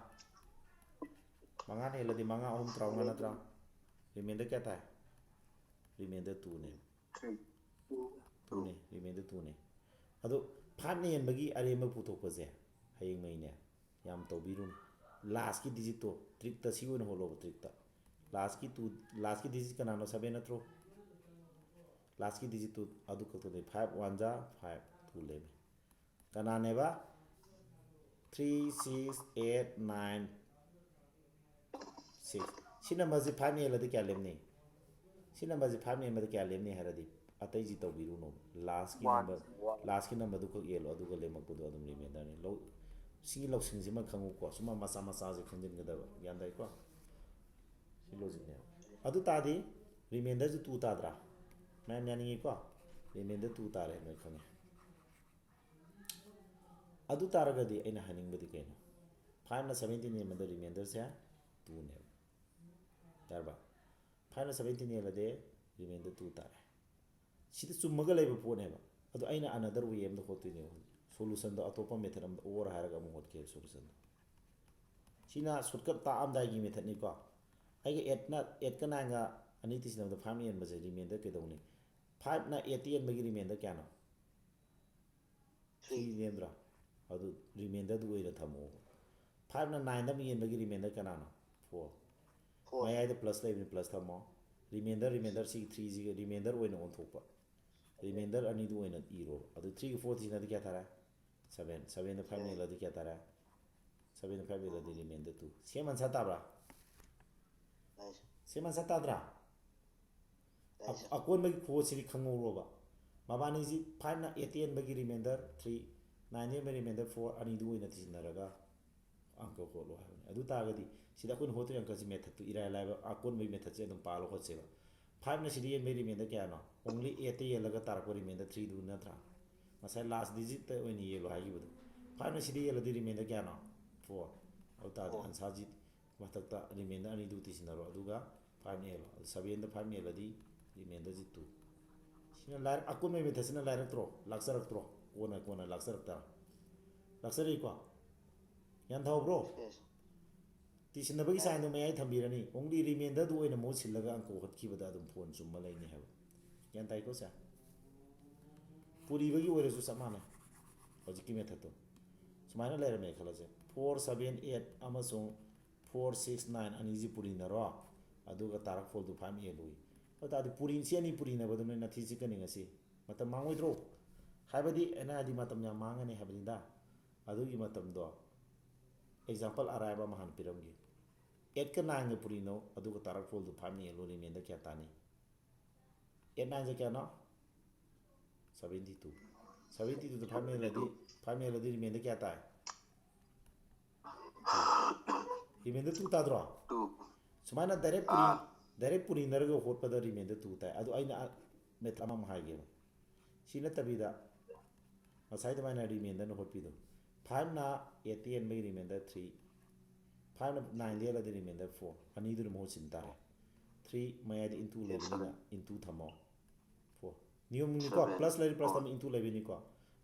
ꯃꯉꯥꯅ ꯍꯦꯜꯂꯗꯤ ꯃꯉꯥ ꯑꯍꯨꯝ ꯇꯔꯥꯃꯉꯥ ꯅꯠꯇ꯭ꯔꯥ? Remainder ꯀꯌꯥ ꯇꯥꯏ? Remainder two ꯅꯦ꯫ Three. Two. Two ꯅꯦ, remainder two ꯅꯦ꯫ ꯑꯗꯣ five ꯅ ꯍꯦꯟꯕꯒꯤ ꯑꯔꯦꯝꯕ ꯄꯨꯊꯣꯛꯄꯁꯦ ꯍꯌꯦꯡꯉꯩꯅꯦ ꯌꯥꯝ ꯇꯧꯕꯤꯔꯨꯅꯨ꯫ Last ꯀꯤ digit ꯇꯣ, trick ꯇ ꯁꯤ ꯑꯣꯏꯅ ꯍꯣꯠꯂꯣꯕ, trick ꯇ꯫ Last ꯀꯤ two, last ꯀꯤ digit ꯀꯅꯥꯅꯣ? Seven ꯅꯠꯇ꯭ꯔꯣ? Last ꯀꯤ digit ꯇꯨ ꯑꯗꯨ ꯈꯛꯇꯅꯦ꯫ Five one ꯖꯥ five, two ꯂꯩꯔꯝꯃꯦ꯫ ꯀꯅꯥꯅꯦꯕ? Three, six, eight, nine, six꯫ ꯁꯤ number ꯁꯤ five ꯅ ꯍꯦꯜꯂꯗꯤ ꯀꯌꯥ ꯂꯦꯝꯅꯤ? ꯁꯤ number ꯁꯤ five ꯅ ꯍꯦꯟꯕꯗ ꯀꯌꯥ ꯂꯦꯝꯅꯤ ꯍꯥꯏꯔꯗꯤ, ꯑꯇꯩꯁꯤ ꯇꯧꯕꯤꯔꯨꯅꯣ꯫ Last ꯀꯤ One. Number, last ꯀꯤ number ꯗꯨ ꯈꯛ ꯌꯦꯜꯂꯣ, ꯑꯗꯨꯒ ꯂꯦꯝꯃꯛꯄꯗꯣ ꯑꯗꯨꯝ remainder ꯅꯤ꯫ ꯂꯧ-, ꯁꯤꯒꯤ ꯂꯧꯁꯤꯡꯁꯤꯃ ꯈꯪꯉꯨꯀꯣ꯫ ꯁꯨꯝꯕ ꯃꯆꯥ ꯃꯆꯥꯁꯦ ꯈꯪꯖꯤꯟꯒꯗꯕ꯫ ꯒ꯭ꯌꯥꯟ ꯇꯥꯏꯀꯣ? ꯁꯤ logic ꯅꯦꯕ꯫ ꯑꯗꯨ ꯇꯥꯔꯗꯤ remainder ꯁꯨ two ꯇꯥꯗ꯭ꯔꯥ? ꯃꯌꯥꯝ ꯌꯥꯅꯤꯡꯉꯤꯀꯣ? Remainder two ꯇꯥꯔꯦ, ꯅꯣꯏ ꯈꯪꯉꯦ꯫ ꯑꯗꯨ ꯇꯥꯔꯒꯗꯤ ꯑꯩꯅ ꯍꯥꯏꯅꯤꯡꯕꯗꯤ ꯀꯩꯅꯣ? Five ꯅ seventeen ꯌꯦꯟꯕꯗ remainder ꯁꯦ two ꯅꯦꯕ꯫ ꯌꯥꯔꯕ? Five ꯅ seventeen ꯌꯦꯜꯂꯗꯤ remainder two ꯇꯥꯔꯦ꯫ ꯁꯤꯗ ꯆꯨꯝꯃꯒ ꯂꯩꯕ ꯄꯣꯠꯅꯦꯕ꯫ ꯑꯗꯣ ꯑꯩꯅ another way ꯑꯃꯗ ꯍꯣꯠꯇꯣꯏꯅꯦꯕ ꯍꯧꯖꯤꯛ꯫ Solution ꯗꯣ ꯑꯇꯣꯞꯄ method ꯑꯃꯗ, or ꯍꯥꯏꯔꯒ ꯑꯃꯨꯛ ꯍꯣꯠꯀꯦꯕ solution ꯗꯣ꯫ ꯁꯤꯅ shortcut ꯇꯥꯛꯑꯝꯗꯥꯏꯒꯤ method ꯅꯤꯀꯣ꯫ ꯑꯩꯒ eight ꯅ, eight ꯀ nine ꯒ ꯑꯅꯤ ꯇꯤꯁꯤꯟꯅꯕꯗ five ꯅ ꯌꯦꯟꯕꯁꯦ remainder ꯀꯩꯗꯧꯅꯤ? Five ꯅ eight ꯇ ꯌꯦꯟꯕꯒꯤ remainder ꯀꯌꯥꯅꯣ? Three ꯂꯦꯝꯗ꯭ꯔꯥ? ꯑꯗꯨ remainder ꯗꯨ ꯑꯣꯏꯅ ꯊꯝꯃꯣꯕ꯫ Five ꯅ nine ꯗ ꯑꯃꯨꯛ ꯌꯦꯟꯕꯒꯤ remainder ꯀꯅꯥꯅꯣ? Four꯫ Four. ꯃꯌꯥꯏꯗ plus ꯂꯩꯕꯅꯤ, plus ꯊꯝꯃꯣ꯫ Remainder, remainder ꯁꯤꯒꯤ three ꯁꯤꯒ remainder ꯑꯣꯏꯅ ꯑꯣꯟꯊꯣꯛꯄ꯫ Remainder ꯑꯅꯤꯗꯨ ꯑꯣꯏꯅ ꯏꯔꯣꯕ꯫ ꯑꯗꯨ three ꯒ four ꯇꯤꯁꯤꯟꯅꯗꯤ ꯀꯌꯥ ꯇꯥꯔꯦ? Seven꯫ Seven ꯗ five ꯅ ꯌꯦꯜꯂꯗꯤ ꯀꯌꯥ ꯇꯥꯔꯦ? Seven ꯗ five ꯌꯦꯜꯂꯗꯤ remainder two꯫ Same answer ꯇꯥꯕ꯭ꯔꯥ? ꯇꯥꯏ꯫ Same answer ꯇꯥꯗ꯭ꯔꯥ? ꯇꯥꯏ, ꯑ-, sir. ꯑꯀꯣꯟꯕꯒꯤ ꯈꯨꯍꯣꯠꯁꯤꯗꯤ ꯈꯪꯍꯧꯔꯣꯕ꯫ ꯃꯕꯥꯅꯤꯁꯤ five ꯅ eight ꯇ ꯌꯦꯟꯕꯒꯤ remainder three, nine ꯗ ꯌꯦꯟꯕꯒꯤ remainder four, ꯑꯅꯤꯗꯨ ꯑꯣꯏꯅ ꯇꯤꯁꯤꯟꯅꯔꯒ ꯑꯪꯀ ꯍꯣꯠꯂꯣ ꯍꯥꯏꯕꯅꯤ꯫ ꯑꯗꯨ ꯇꯥꯔꯒꯗꯤ ꯁꯤꯗ ꯑꯩꯈꯣꯏꯅ ꯍꯣꯠꯇꯣꯏ ꯑꯪꯀꯁꯤ method ꯇꯨ ꯏꯔꯥꯏ ꯂꯥꯏꯕ, ꯑꯀꯣꯟꯕꯒꯤ method ꯁꯦ ꯑꯗꯨꯝ ꯄꯥꯜꯂꯣ ꯍꯣꯠꯁꯦꯕ꯫ Five ꯅ ꯁꯤꯗ ꯌꯦꯟꯕꯒꯤ remainder ꯀꯌꯥꯅꯣ? Only eight ꯇ ꯌꯦꯜꯂꯒ ꯇꯥꯔꯛꯄ remainder three ꯗꯨ ꯅꯠꯇ꯭ꯔꯥ? ꯉꯁꯥꯏ last digit ꯇ ꯑꯣꯏꯅ ꯌꯦꯜꯂꯣ ꯍꯥꯏꯈꯤꯕꯗꯣ꯫ Five ꯅ ꯁꯤꯗ ꯌꯦꯜꯂꯗꯤ remainder ꯀꯌꯥꯅꯣ? Four꯫ ꯑꯗꯨ ꯇꯥꯔꯗꯤ Four. Answer ꯁꯤ ꯃꯊꯛꯇ remainder ꯑꯅꯤꯗꯨ ꯇꯤꯁꯤꯟꯅꯔꯣ, ꯑꯗꯨꯒ five ꯅ ꯌꯦꯜꯂꯣ꯫ ꯑꯗꯨ seven ꯗ five ꯅ ꯌꯦꯜꯂꯗꯤ ꯔꯤꯃꯦꯟꯗꯔꯁꯤ ꯇꯨ꯫ ꯁꯤꯅ ꯂꯥꯏꯔꯛ ꯑꯀꯣꯟꯕꯩ ꯃꯦꯊꯠꯁꯤꯅ ꯂꯥꯏꯔꯛꯇ꯭ꯔꯣ? ꯂꯥꯛꯆꯔꯛꯇ꯭ꯔꯣ? ꯀꯣꯟꯅ ꯀꯣꯟꯅ ꯂꯥꯛꯆꯔꯛꯇ ꯂꯥꯛꯆꯔꯛꯏꯀꯣ? ꯒ꯭ꯌꯥꯟ ꯇꯥꯍꯧꯕ꯭ꯔꯣ? Yes. ꯇꯤ ꯁꯤꯟꯅꯕꯒꯤ ꯁꯥꯏꯟꯗꯣ ꯃꯌꯥꯏ ꯊꯝꯕꯤꯔꯅꯤ, ꯑꯣꯡꯂꯤ ꯔꯤꯃꯦꯟꯗꯔꯗꯨ ꯑꯣꯏꯅ ꯃꯍꯨꯠ ꯁꯤꯜꯂꯒ ꯑꯪꯀ ꯍꯣꯠꯈꯤꯕꯗ ꯑꯗꯨꯝ ꯐꯣꯟ ꯆꯨꯝꯕ ꯂꯩꯅꯤ ꯍꯥꯏꯕ꯫ ꯒ꯭ꯌꯥꯟ ꯇꯥꯏꯀꯣ ꯁꯦ? ꯄꯨꯔꯤꯕꯒꯤ ꯑꯣꯏꯔꯁꯨ ꯆꯞ ꯃꯥꯟꯅꯩ꯫ ꯍꯧꯖꯤꯛꯀꯤ ꯃꯦꯊꯠꯇꯣ ꯁꯨꯃꯥꯏꯅ ꯂꯩꯔꯝꯃꯦ ꯈꯜꯂꯁꯦ, ꯐꯣꯔ ꯁꯕꯦꯟ ꯑꯦꯠ ꯑꯃꯁꯨꯡ ꯐꯣꯔ ꯁꯤꯛꯁ ꯅꯥꯏꯟ ꯑꯅꯤꯁꯤ ꯄꯨꯔꯤꯅꯔꯣ, ꯑꯗꯨꯒ ꯇꯥꯔꯛ ꯐꯣꯜꯗꯨ ꯐꯥꯏꯚ ꯃꯦꯜꯂꯨꯏ꯫ ꯑꯗꯨ ꯇꯥꯔꯗꯤ ꯄꯨꯔꯤ ꯁꯤ ꯑꯅꯤ ꯄꯨꯔꯤꯅꯕꯗꯨꯅ ꯅꯥꯊꯤ ꯆꯤꯠꯀꯅꯤ ꯉꯁꯤ꯫ ꯃꯇꯝ ꯃꯥꯡꯉꯣꯏꯗ꯭ꯔꯣ? ꯍꯥꯏꯕꯗꯤ ꯑꯩꯅ ꯍꯥꯏꯗꯤ ꯃꯇꯝ ꯌꯥꯝ ꯃꯥꯡꯉꯅꯤ ꯍꯥꯏꯕꯅꯤꯗ꯫ ꯑꯗꯨꯒꯤ ꯃꯇꯝꯗꯣ ꯑꯦꯛꯖꯥꯝꯄꯜ ꯑꯔꯥꯏꯕ ꯑꯃ ꯍꯥꯟꯅ ꯄꯤꯔꯝꯒꯦ꯫ ꯑꯦꯠꯀ ꯅꯥꯏꯟꯒ ꯄꯨꯔꯤꯅꯧ, ꯑꯗꯨꯒ ꯇꯥꯔꯛ ꯐꯣꯜꯗꯨ ꯐꯥꯏꯚ ꯃꯦꯜꯂꯨ, ꯔꯤꯃꯦꯟꯗꯔ ꯀꯌꯥ ꯇꯥꯅꯤ? ꯑꯦꯠ ꯅꯥꯏꯟꯁꯦ ꯀꯌꯥꯅꯣ? Seventy two. ꯁꯕꯦꯟꯇꯤ ꯇꯨꯗ ꯐꯥꯏꯚ ꯃꯦꯜꯂꯗꯤ, ꯐꯥꯏꯚ ꯃꯦꯜꯂꯗꯤ ꯔꯤꯃꯦꯟꯗꯔ ꯀꯌꯥ ꯇꯥꯏ? ꯔꯤꯃꯦꯟꯗꯔ ꯇꯨ ꯇꯥꯗ꯭ꯔꯣ? Two. ꯁꯨꯃꯥꯏꯅ ꯗꯥꯏꯔꯦꯛ ꯄꯨꯔꯤ ꯗꯥꯏꯔꯦꯛ ꯄꯨꯔꯤꯅꯔꯒ ꯍꯣꯠꯄꯗ ꯔꯤꯃꯦꯟꯗꯔ ꯇꯨ ꯇꯥꯏ꯫ ꯑꯗꯨ ꯑꯩꯅ ꯃꯦꯊꯠ ꯑꯃꯃꯨꯛ ꯍꯥꯏꯒꯦꯕ꯫ ꯁꯤ ꯅꯠꯇꯕꯤꯗ ꯉꯁꯥꯏ ꯑꯗꯨꯃꯥꯏꯅ ꯔꯤꯃꯦꯟꯗꯔꯅ ꯍꯣꯠꯄꯤꯗꯣ꯫ ꯐꯥꯏꯚꯅ ꯑꯦꯠꯇ ꯌꯦꯟꯕꯒꯤ ꯔꯤꯃꯦꯟꯗꯔ ꯊ꯭ꯔꯤ, ꯐꯥꯏꯚꯅ ꯅꯥꯏꯟꯗ ꯌꯦꯜꯂꯗꯤ ꯔꯤꯃꯦꯟꯗꯔ ꯐꯣꯔ, ꯑꯅꯤꯗꯨꯅ ꯃꯍꯨꯠ ꯁꯤꯟ ꯇꯥꯔꯦ꯫ ꯊ꯭ꯔꯤ ꯃꯌꯥꯏꯗ ꯏꯟꯇꯨ ꯂꯩꯕꯅꯤꯅ ꯏꯟꯇꯨ ꯊꯝꯃꯣ꯫ Four ꯅꯤꯌꯣꯝꯅꯤꯀꯣ, Seven. ꯄ꯭ꯂꯁ ꯂꯩꯔꯤ ꯄ꯭ꯂꯁ ꯊꯝꯃꯣ, ꯏꯟꯇꯨ ꯂꯩꯕꯅꯤꯀꯣ꯫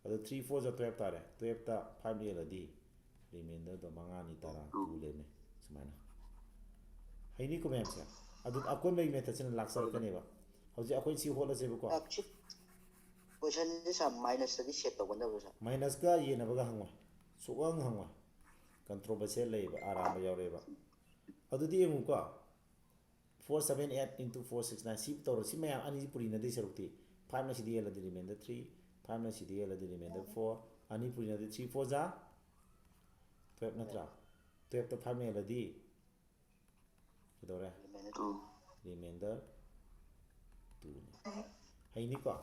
ꯑꯗꯣ ꯊ꯭ꯔꯤ ꯐꯣꯔ ꯖꯥ ꯇꯨꯌꯦꯜꯞ ꯇꯥꯔꯦ꯫ ꯇꯨꯌꯦꯜꯞꯇ ꯐꯥꯏꯚ ꯌꯦꯜꯂꯗꯤ ꯔꯤꯃꯦꯟꯗꯔꯗꯣ ꯃꯉꯥꯅꯤ ꯇꯔꯥ ꯇꯨ ꯂꯩꯔꯝꯃꯦ꯫ ꯁꯨꯃꯥꯏꯅ ꯍꯩꯅꯤꯀꯣ ꯃꯌꯥꯝꯁꯦ꯫ ꯑꯗꯨ ꯑꯀꯣꯟꯕꯒꯤ ꯃꯦꯊꯠꯁꯤꯅ ꯂꯥꯛꯆꯔꯛꯀꯅꯦꯕ꯫ ꯍꯧꯖꯤꯛ ꯑꯩꯈꯣꯏ ꯁꯤ ꯍꯣꯠꯂꯁꯦꯕꯀꯣ꯫ Question ꯁꯥꯔ ꯃꯥꯏꯅꯁꯇꯗꯤ ꯁꯦꯠ ꯇꯧꯒꯟꯗꯕ꯭ꯔꯣ ꯁꯥꯔ? ꯃꯥꯏꯅꯁꯀ ꯌꯦꯟꯅꯕꯒ ꯍꯪꯉꯣꯏ, ꯁꯨꯛꯍꯪ ꯍꯪꯉꯣꯏ꯫ ꯀꯟꯇ꯭ꯔꯣꯚꯔꯁꯤꯌꯦꯜ ꯂꯩꯌꯦꯕ, ꯑꯔꯥꯟꯕ ꯌꯥꯎꯔꯛꯑꯦꯕ꯫ ꯑꯗꯨꯗꯤ ꯌꯦꯡꯉꯨꯀꯣ, four seven eight into four six nine ꯁꯤ ꯇꯧꯔꯣ꯫ ꯁꯤ ꯃꯌꯥꯝ ꯑꯅꯤꯁꯤ ꯄꯨꯔꯤꯅꯗꯣꯏ ꯁꯔꯨꯛꯇꯤ, ꯐꯥꯏꯚꯅ ꯁꯤꯗ ꯌꯦꯜꯂꯗꯤ ꯔꯤꯃꯦꯟꯗꯔ ꯊ꯭ꯔꯤ, ꯐꯥꯏꯚꯅ ꯁꯤꯗ ꯌꯦꯜꯂꯗꯤ ꯔꯤꯃꯦꯟꯗꯔ ꯐꯣꯔ, ꯑꯅꯤ ꯄꯨꯔꯤꯅꯗꯤ ꯊ꯭ꯔꯤ ꯐꯣꯔ ꯖꯥ ꯇꯨꯌꯦꯜꯞ ꯅꯠꯇ꯭ꯔꯥ? ꯇꯨꯌꯦꯜꯞꯇ ꯐꯥꯏꯚꯅ ꯌꯦꯜꯂꯗꯤ ꯀꯩꯗꯧꯔꯦ? Two. ꯔꯤꯃꯦꯟꯗꯔ ꯇꯨꯅꯤ꯫ ꯍꯩꯅꯤꯀꯣ?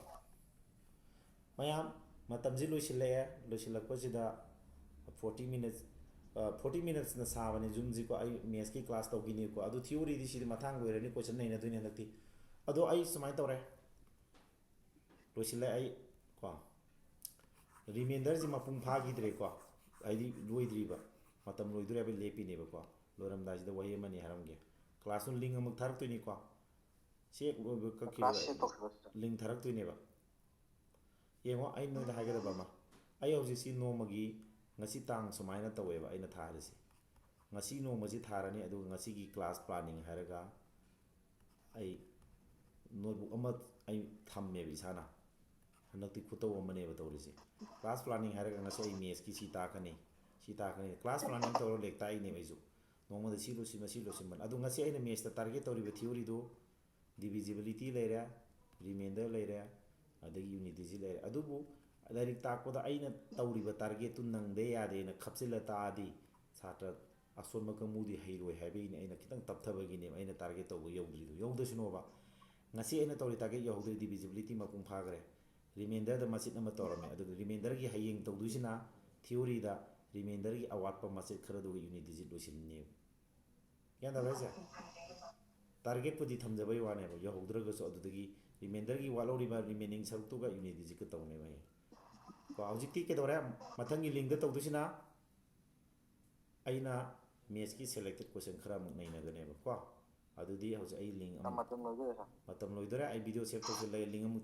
ꯃꯌꯥꯝ, ꯃꯇꯝꯁꯤ ꯂꯣꯏꯁꯤꯜꯂꯛꯑꯦ꯫ ꯂꯣꯏꯁꯤꯜꯂꯛꯄꯁꯤꯗ ꯐꯣꯔꯇꯤ ꯃꯤꯅꯠꯁ, ꯐꯣꯔꯇꯤ ꯃꯤꯅꯠꯁꯅ ꯁꯥꯕꯅꯤ ꯖꯨꯝꯁꯤꯀꯣ꯫ ꯑꯩ ꯃꯦꯠꯁꯀꯤ ꯀ꯭ꯂꯥꯁ ꯇꯧꯈꯤꯅꯤꯀꯣ꯫ ꯑꯗꯨ ꯊꯤꯑꯣꯔꯤꯗꯤ ꯁꯤꯗꯤ ꯃꯊꯪ ꯑꯣꯏꯔꯅꯤ, ꯀꯣꯏꯁꯟ ꯅꯩꯅꯗꯣꯏꯅꯦ ꯍꯟꯗꯛꯇꯤ꯫ ꯑꯗꯣ ꯑꯩ ꯁꯨꯃꯥꯏꯅ ꯇꯧꯔꯦ, ꯂꯣꯏꯁꯤꯜꯂꯦ ꯑꯩ ꯀꯣ꯫ ꯔꯤꯃꯦꯟꯗꯔꯁꯤ ꯃꯄꯨꯡ ꯐꯥꯈꯤꯗ꯭ꯔꯦꯀꯣ, ꯍꯥꯏꯗꯤ ꯂꯣꯏꯗ꯭ꯔꯤꯕ, ꯃꯇꯝ ꯂꯣꯏꯗꯣꯔꯦ ꯍꯥꯏꯕ ꯂꯦꯞꯄꯤꯅꯦꯕꯀꯣ꯫ ꯂꯣꯏꯔꯝꯗꯥꯏꯁꯤꯗ ꯋꯥꯍꯩ ꯑꯃꯅꯤ ꯍꯥꯏꯔꯝꯒꯦ꯫ ꯀ꯭ꯂꯥꯁꯇꯨ ꯂꯤꯡ ꯑꯃꯨꯛ ꯊꯥꯔꯛꯇꯣꯏꯅꯤꯀꯣ꯫ ꯁꯤ ꯍꯦꯛ ꯂꯣꯏꯕ ꯀꯛꯈꯤꯕ ꯀ꯭ꯂꯥꯁ ꯁꯦ ꯇꯧꯈꯤꯕ꯫ ꯂꯤꯡ ꯊꯥꯔꯛꯇꯣꯏꯅꯦꯕ꯫ ꯌꯦꯡꯉꯣ, ꯑꯩ ꯅꯣꯏꯗ ꯍꯥꯏꯒꯗꯕ ꯑꯃ, ꯑꯩ ꯍꯧꯖꯤꯛꯁꯤ ꯅꯣꯡꯃꯒꯤ ꯉꯁꯤ ꯇꯥꯡ ꯁꯨꯃꯥꯏꯅ ꯇꯧꯋꯦꯕ ꯑꯩꯅ ꯊꯥꯔꯤꯁꯦ꯫ ꯉꯁꯤ ꯅꯣꯡꯃꯁꯤ ꯊꯥꯔꯅꯤ, ꯑꯗꯨꯒ ꯉꯁꯤꯒꯤ ꯀ꯭ꯂꯥꯁ ꯄ꯭ꯂꯥꯅꯤꯡ ꯍꯥꯏꯔꯒ ꯑꯩ ꯅꯣꯠꯕꯨꯛ ꯑꯃ ꯑꯩ ꯊꯝꯃꯦꯕ ꯏꯁꯥꯅ꯫ ꯍꯟꯗꯛꯇꯤ ꯈꯨꯇꯧ ꯑꯃꯅꯦꯕ ꯇꯧꯔꯤꯁꯦ꯫ ꯀ꯭ꯂꯥꯁ ꯄ꯭ꯂꯥꯅꯤꯡ ꯍꯥꯏꯔꯒ ꯉꯁꯤ ꯑꯩ ꯃꯦꯠꯁꯀꯤ ꯁꯤ ꯇꯥꯛꯀꯅꯤ, ꯁꯤ ꯇꯥꯛꯀꯅꯤ, ꯀ꯭ꯂꯥꯁ ꯄ꯭ꯂꯥꯅꯤꯡ ꯇꯧꯔꯒ ꯂꯦꯛ ꯇꯥꯛꯏꯅꯦꯕ ꯑꯩꯁꯨ꯫ ꯅꯣꯡꯃꯗ ꯁꯤ ꯂꯣꯏꯁꯤꯟꯕ, ꯁꯤ ꯂꯣꯏꯁꯤꯟꯕ꯫ ꯑꯗꯣ ꯉꯁꯤ ꯑꯩꯅ ꯃꯦꯠꯁꯇ ꯇꯥꯔꯒꯦꯠ ꯇꯧꯔꯤꯕ ꯊꯤꯑꯣꯔꯤꯗꯨ, ꯗꯤꯚꯤꯖꯤꯕꯤꯂꯤꯇꯤ ꯂꯩꯔꯦ, ꯔꯤꯃꯦꯟꯗꯔ ꯂꯩꯔꯦ, ꯑꯗꯒꯤ ꯌꯨꯅꯤꯠ ꯗꯤꯖꯤꯠ ꯂꯩꯔꯦ꯫ ꯑꯗꯨꯕꯨ ꯂꯥꯏꯔꯤꯛ ꯇꯥꯛꯄꯗ ꯑꯩꯅ ꯇꯧꯔꯤꯕ ꯇꯥꯔꯒꯦꯠꯇꯨ ꯅꯪꯗ ꯌꯥꯗꯦꯅ ꯈꯞꯆꯤꯜꯂ ꯇꯥꯛꯑꯗꯤ ꯁꯥꯇ꯭ꯔ ꯑꯁꯣꯟꯕ ꯀꯥꯡꯕꯨꯗꯤ ꯍꯩꯔꯣꯏ ꯍꯥꯏꯕꯒꯤꯅꯦ, ꯑꯩꯅ ꯈꯤꯇꯪ ꯇꯞꯊꯕꯒꯤꯅꯦꯕ ꯑꯩꯅ ꯇꯥꯔꯒꯦꯠ ꯇꯧꯕ ꯌꯧꯗ꯭ꯔꯤꯗꯣ꯫ ꯌꯧꯗꯁꯅꯣꯕ꯫ ꯉꯁꯤ ꯑꯩꯅ ꯇꯧꯔꯤ ꯇꯥꯔꯒꯦꯠ ꯌꯧꯍꯧꯗ꯭ꯔꯦ, ꯗꯤꯚꯤꯖꯤꯕꯤꯂꯤꯇꯤ ꯃꯄꯨꯡ ꯐꯥꯈ꯭ꯔꯦ꯫ ꯔꯤꯃꯦꯟꯗꯔꯗ ꯃꯆꯤꯠ ꯑꯃ ꯇꯧꯔꯝꯃꯦ, ꯑꯗꯨꯒ ꯔꯤꯃꯦꯟꯗꯔꯒꯤ ꯍꯌꯦꯡ ꯇꯧꯗꯣꯏꯁꯤꯅ ꯊꯤꯑꯣꯔꯤꯗ ꯔꯤꯃꯦꯟꯗꯔꯒꯤ ꯑꯋꯥꯠꯄ ꯃꯆꯦꯠ ꯈꯔꯗꯨꯒ ꯌꯨꯅꯤꯠ ꯗꯤꯖꯤꯠ ꯂꯣꯏꯁꯤꯟꯅꯦꯕ꯫ ꯒ꯭ꯌꯥꯟ ꯇꯥꯕ꯭ꯔꯥ ꯍꯥꯏꯁꯦ? ꯇꯥꯔꯒꯦꯠꯄꯨꯗꯤ ꯊꯝꯖꯕꯩ ꯋꯥꯅꯦꯕ, ꯌꯧꯍꯧꯗ꯭ꯔꯒꯁꯨ ꯑꯗꯨꯗꯒꯤ ꯔꯤꯃꯦꯟꯗꯔꯒꯤ ꯋꯥꯠꯍꯧꯔꯤꯕ ꯔꯤꯃꯦꯅꯤꯡ ꯁꯔꯨꯛꯇꯨꯒ ꯌꯨꯅꯤꯠ ꯗꯤꯖꯤꯠꯀ ꯇꯧꯅꯦꯕ ꯍꯌꯦꯡ꯫ ꯀꯣ, ꯍꯧꯖꯤꯛꯇꯤ ꯀꯩꯗꯧꯔꯦ? ꯃꯊꯪꯒꯤ ꯂꯤꯡꯗ ꯇꯧꯗꯣꯏꯁꯤꯅ ꯑꯩꯅ ꯃꯦꯠꯁꯀꯤ ꯁꯦꯂꯦꯛꯇꯦꯠ ꯀꯣꯏꯁꯟ ꯈꯔ ꯑꯃꯨꯛ ꯅꯩꯅꯒꯅꯦꯕ ꯀꯣ꯫ ꯑꯗꯨꯗꯤ ꯍꯧꯖꯤꯛ ꯑꯩ ꯂꯤꯡ ꯑꯃꯨꯛ ꯃꯇꯝ ꯂꯣꯏꯗꯣꯔꯦ, ꯁꯥꯔ꯫ ꯃꯇꯝ ꯂꯣꯏꯗꯣꯔꯦ, ꯑꯩ ꯚꯤꯗꯤꯑꯣ ꯁꯦꯞ ꯇꯧꯁꯤꯜꯂꯒꯦ, ꯂꯤꯡ ꯑꯃꯨꯛ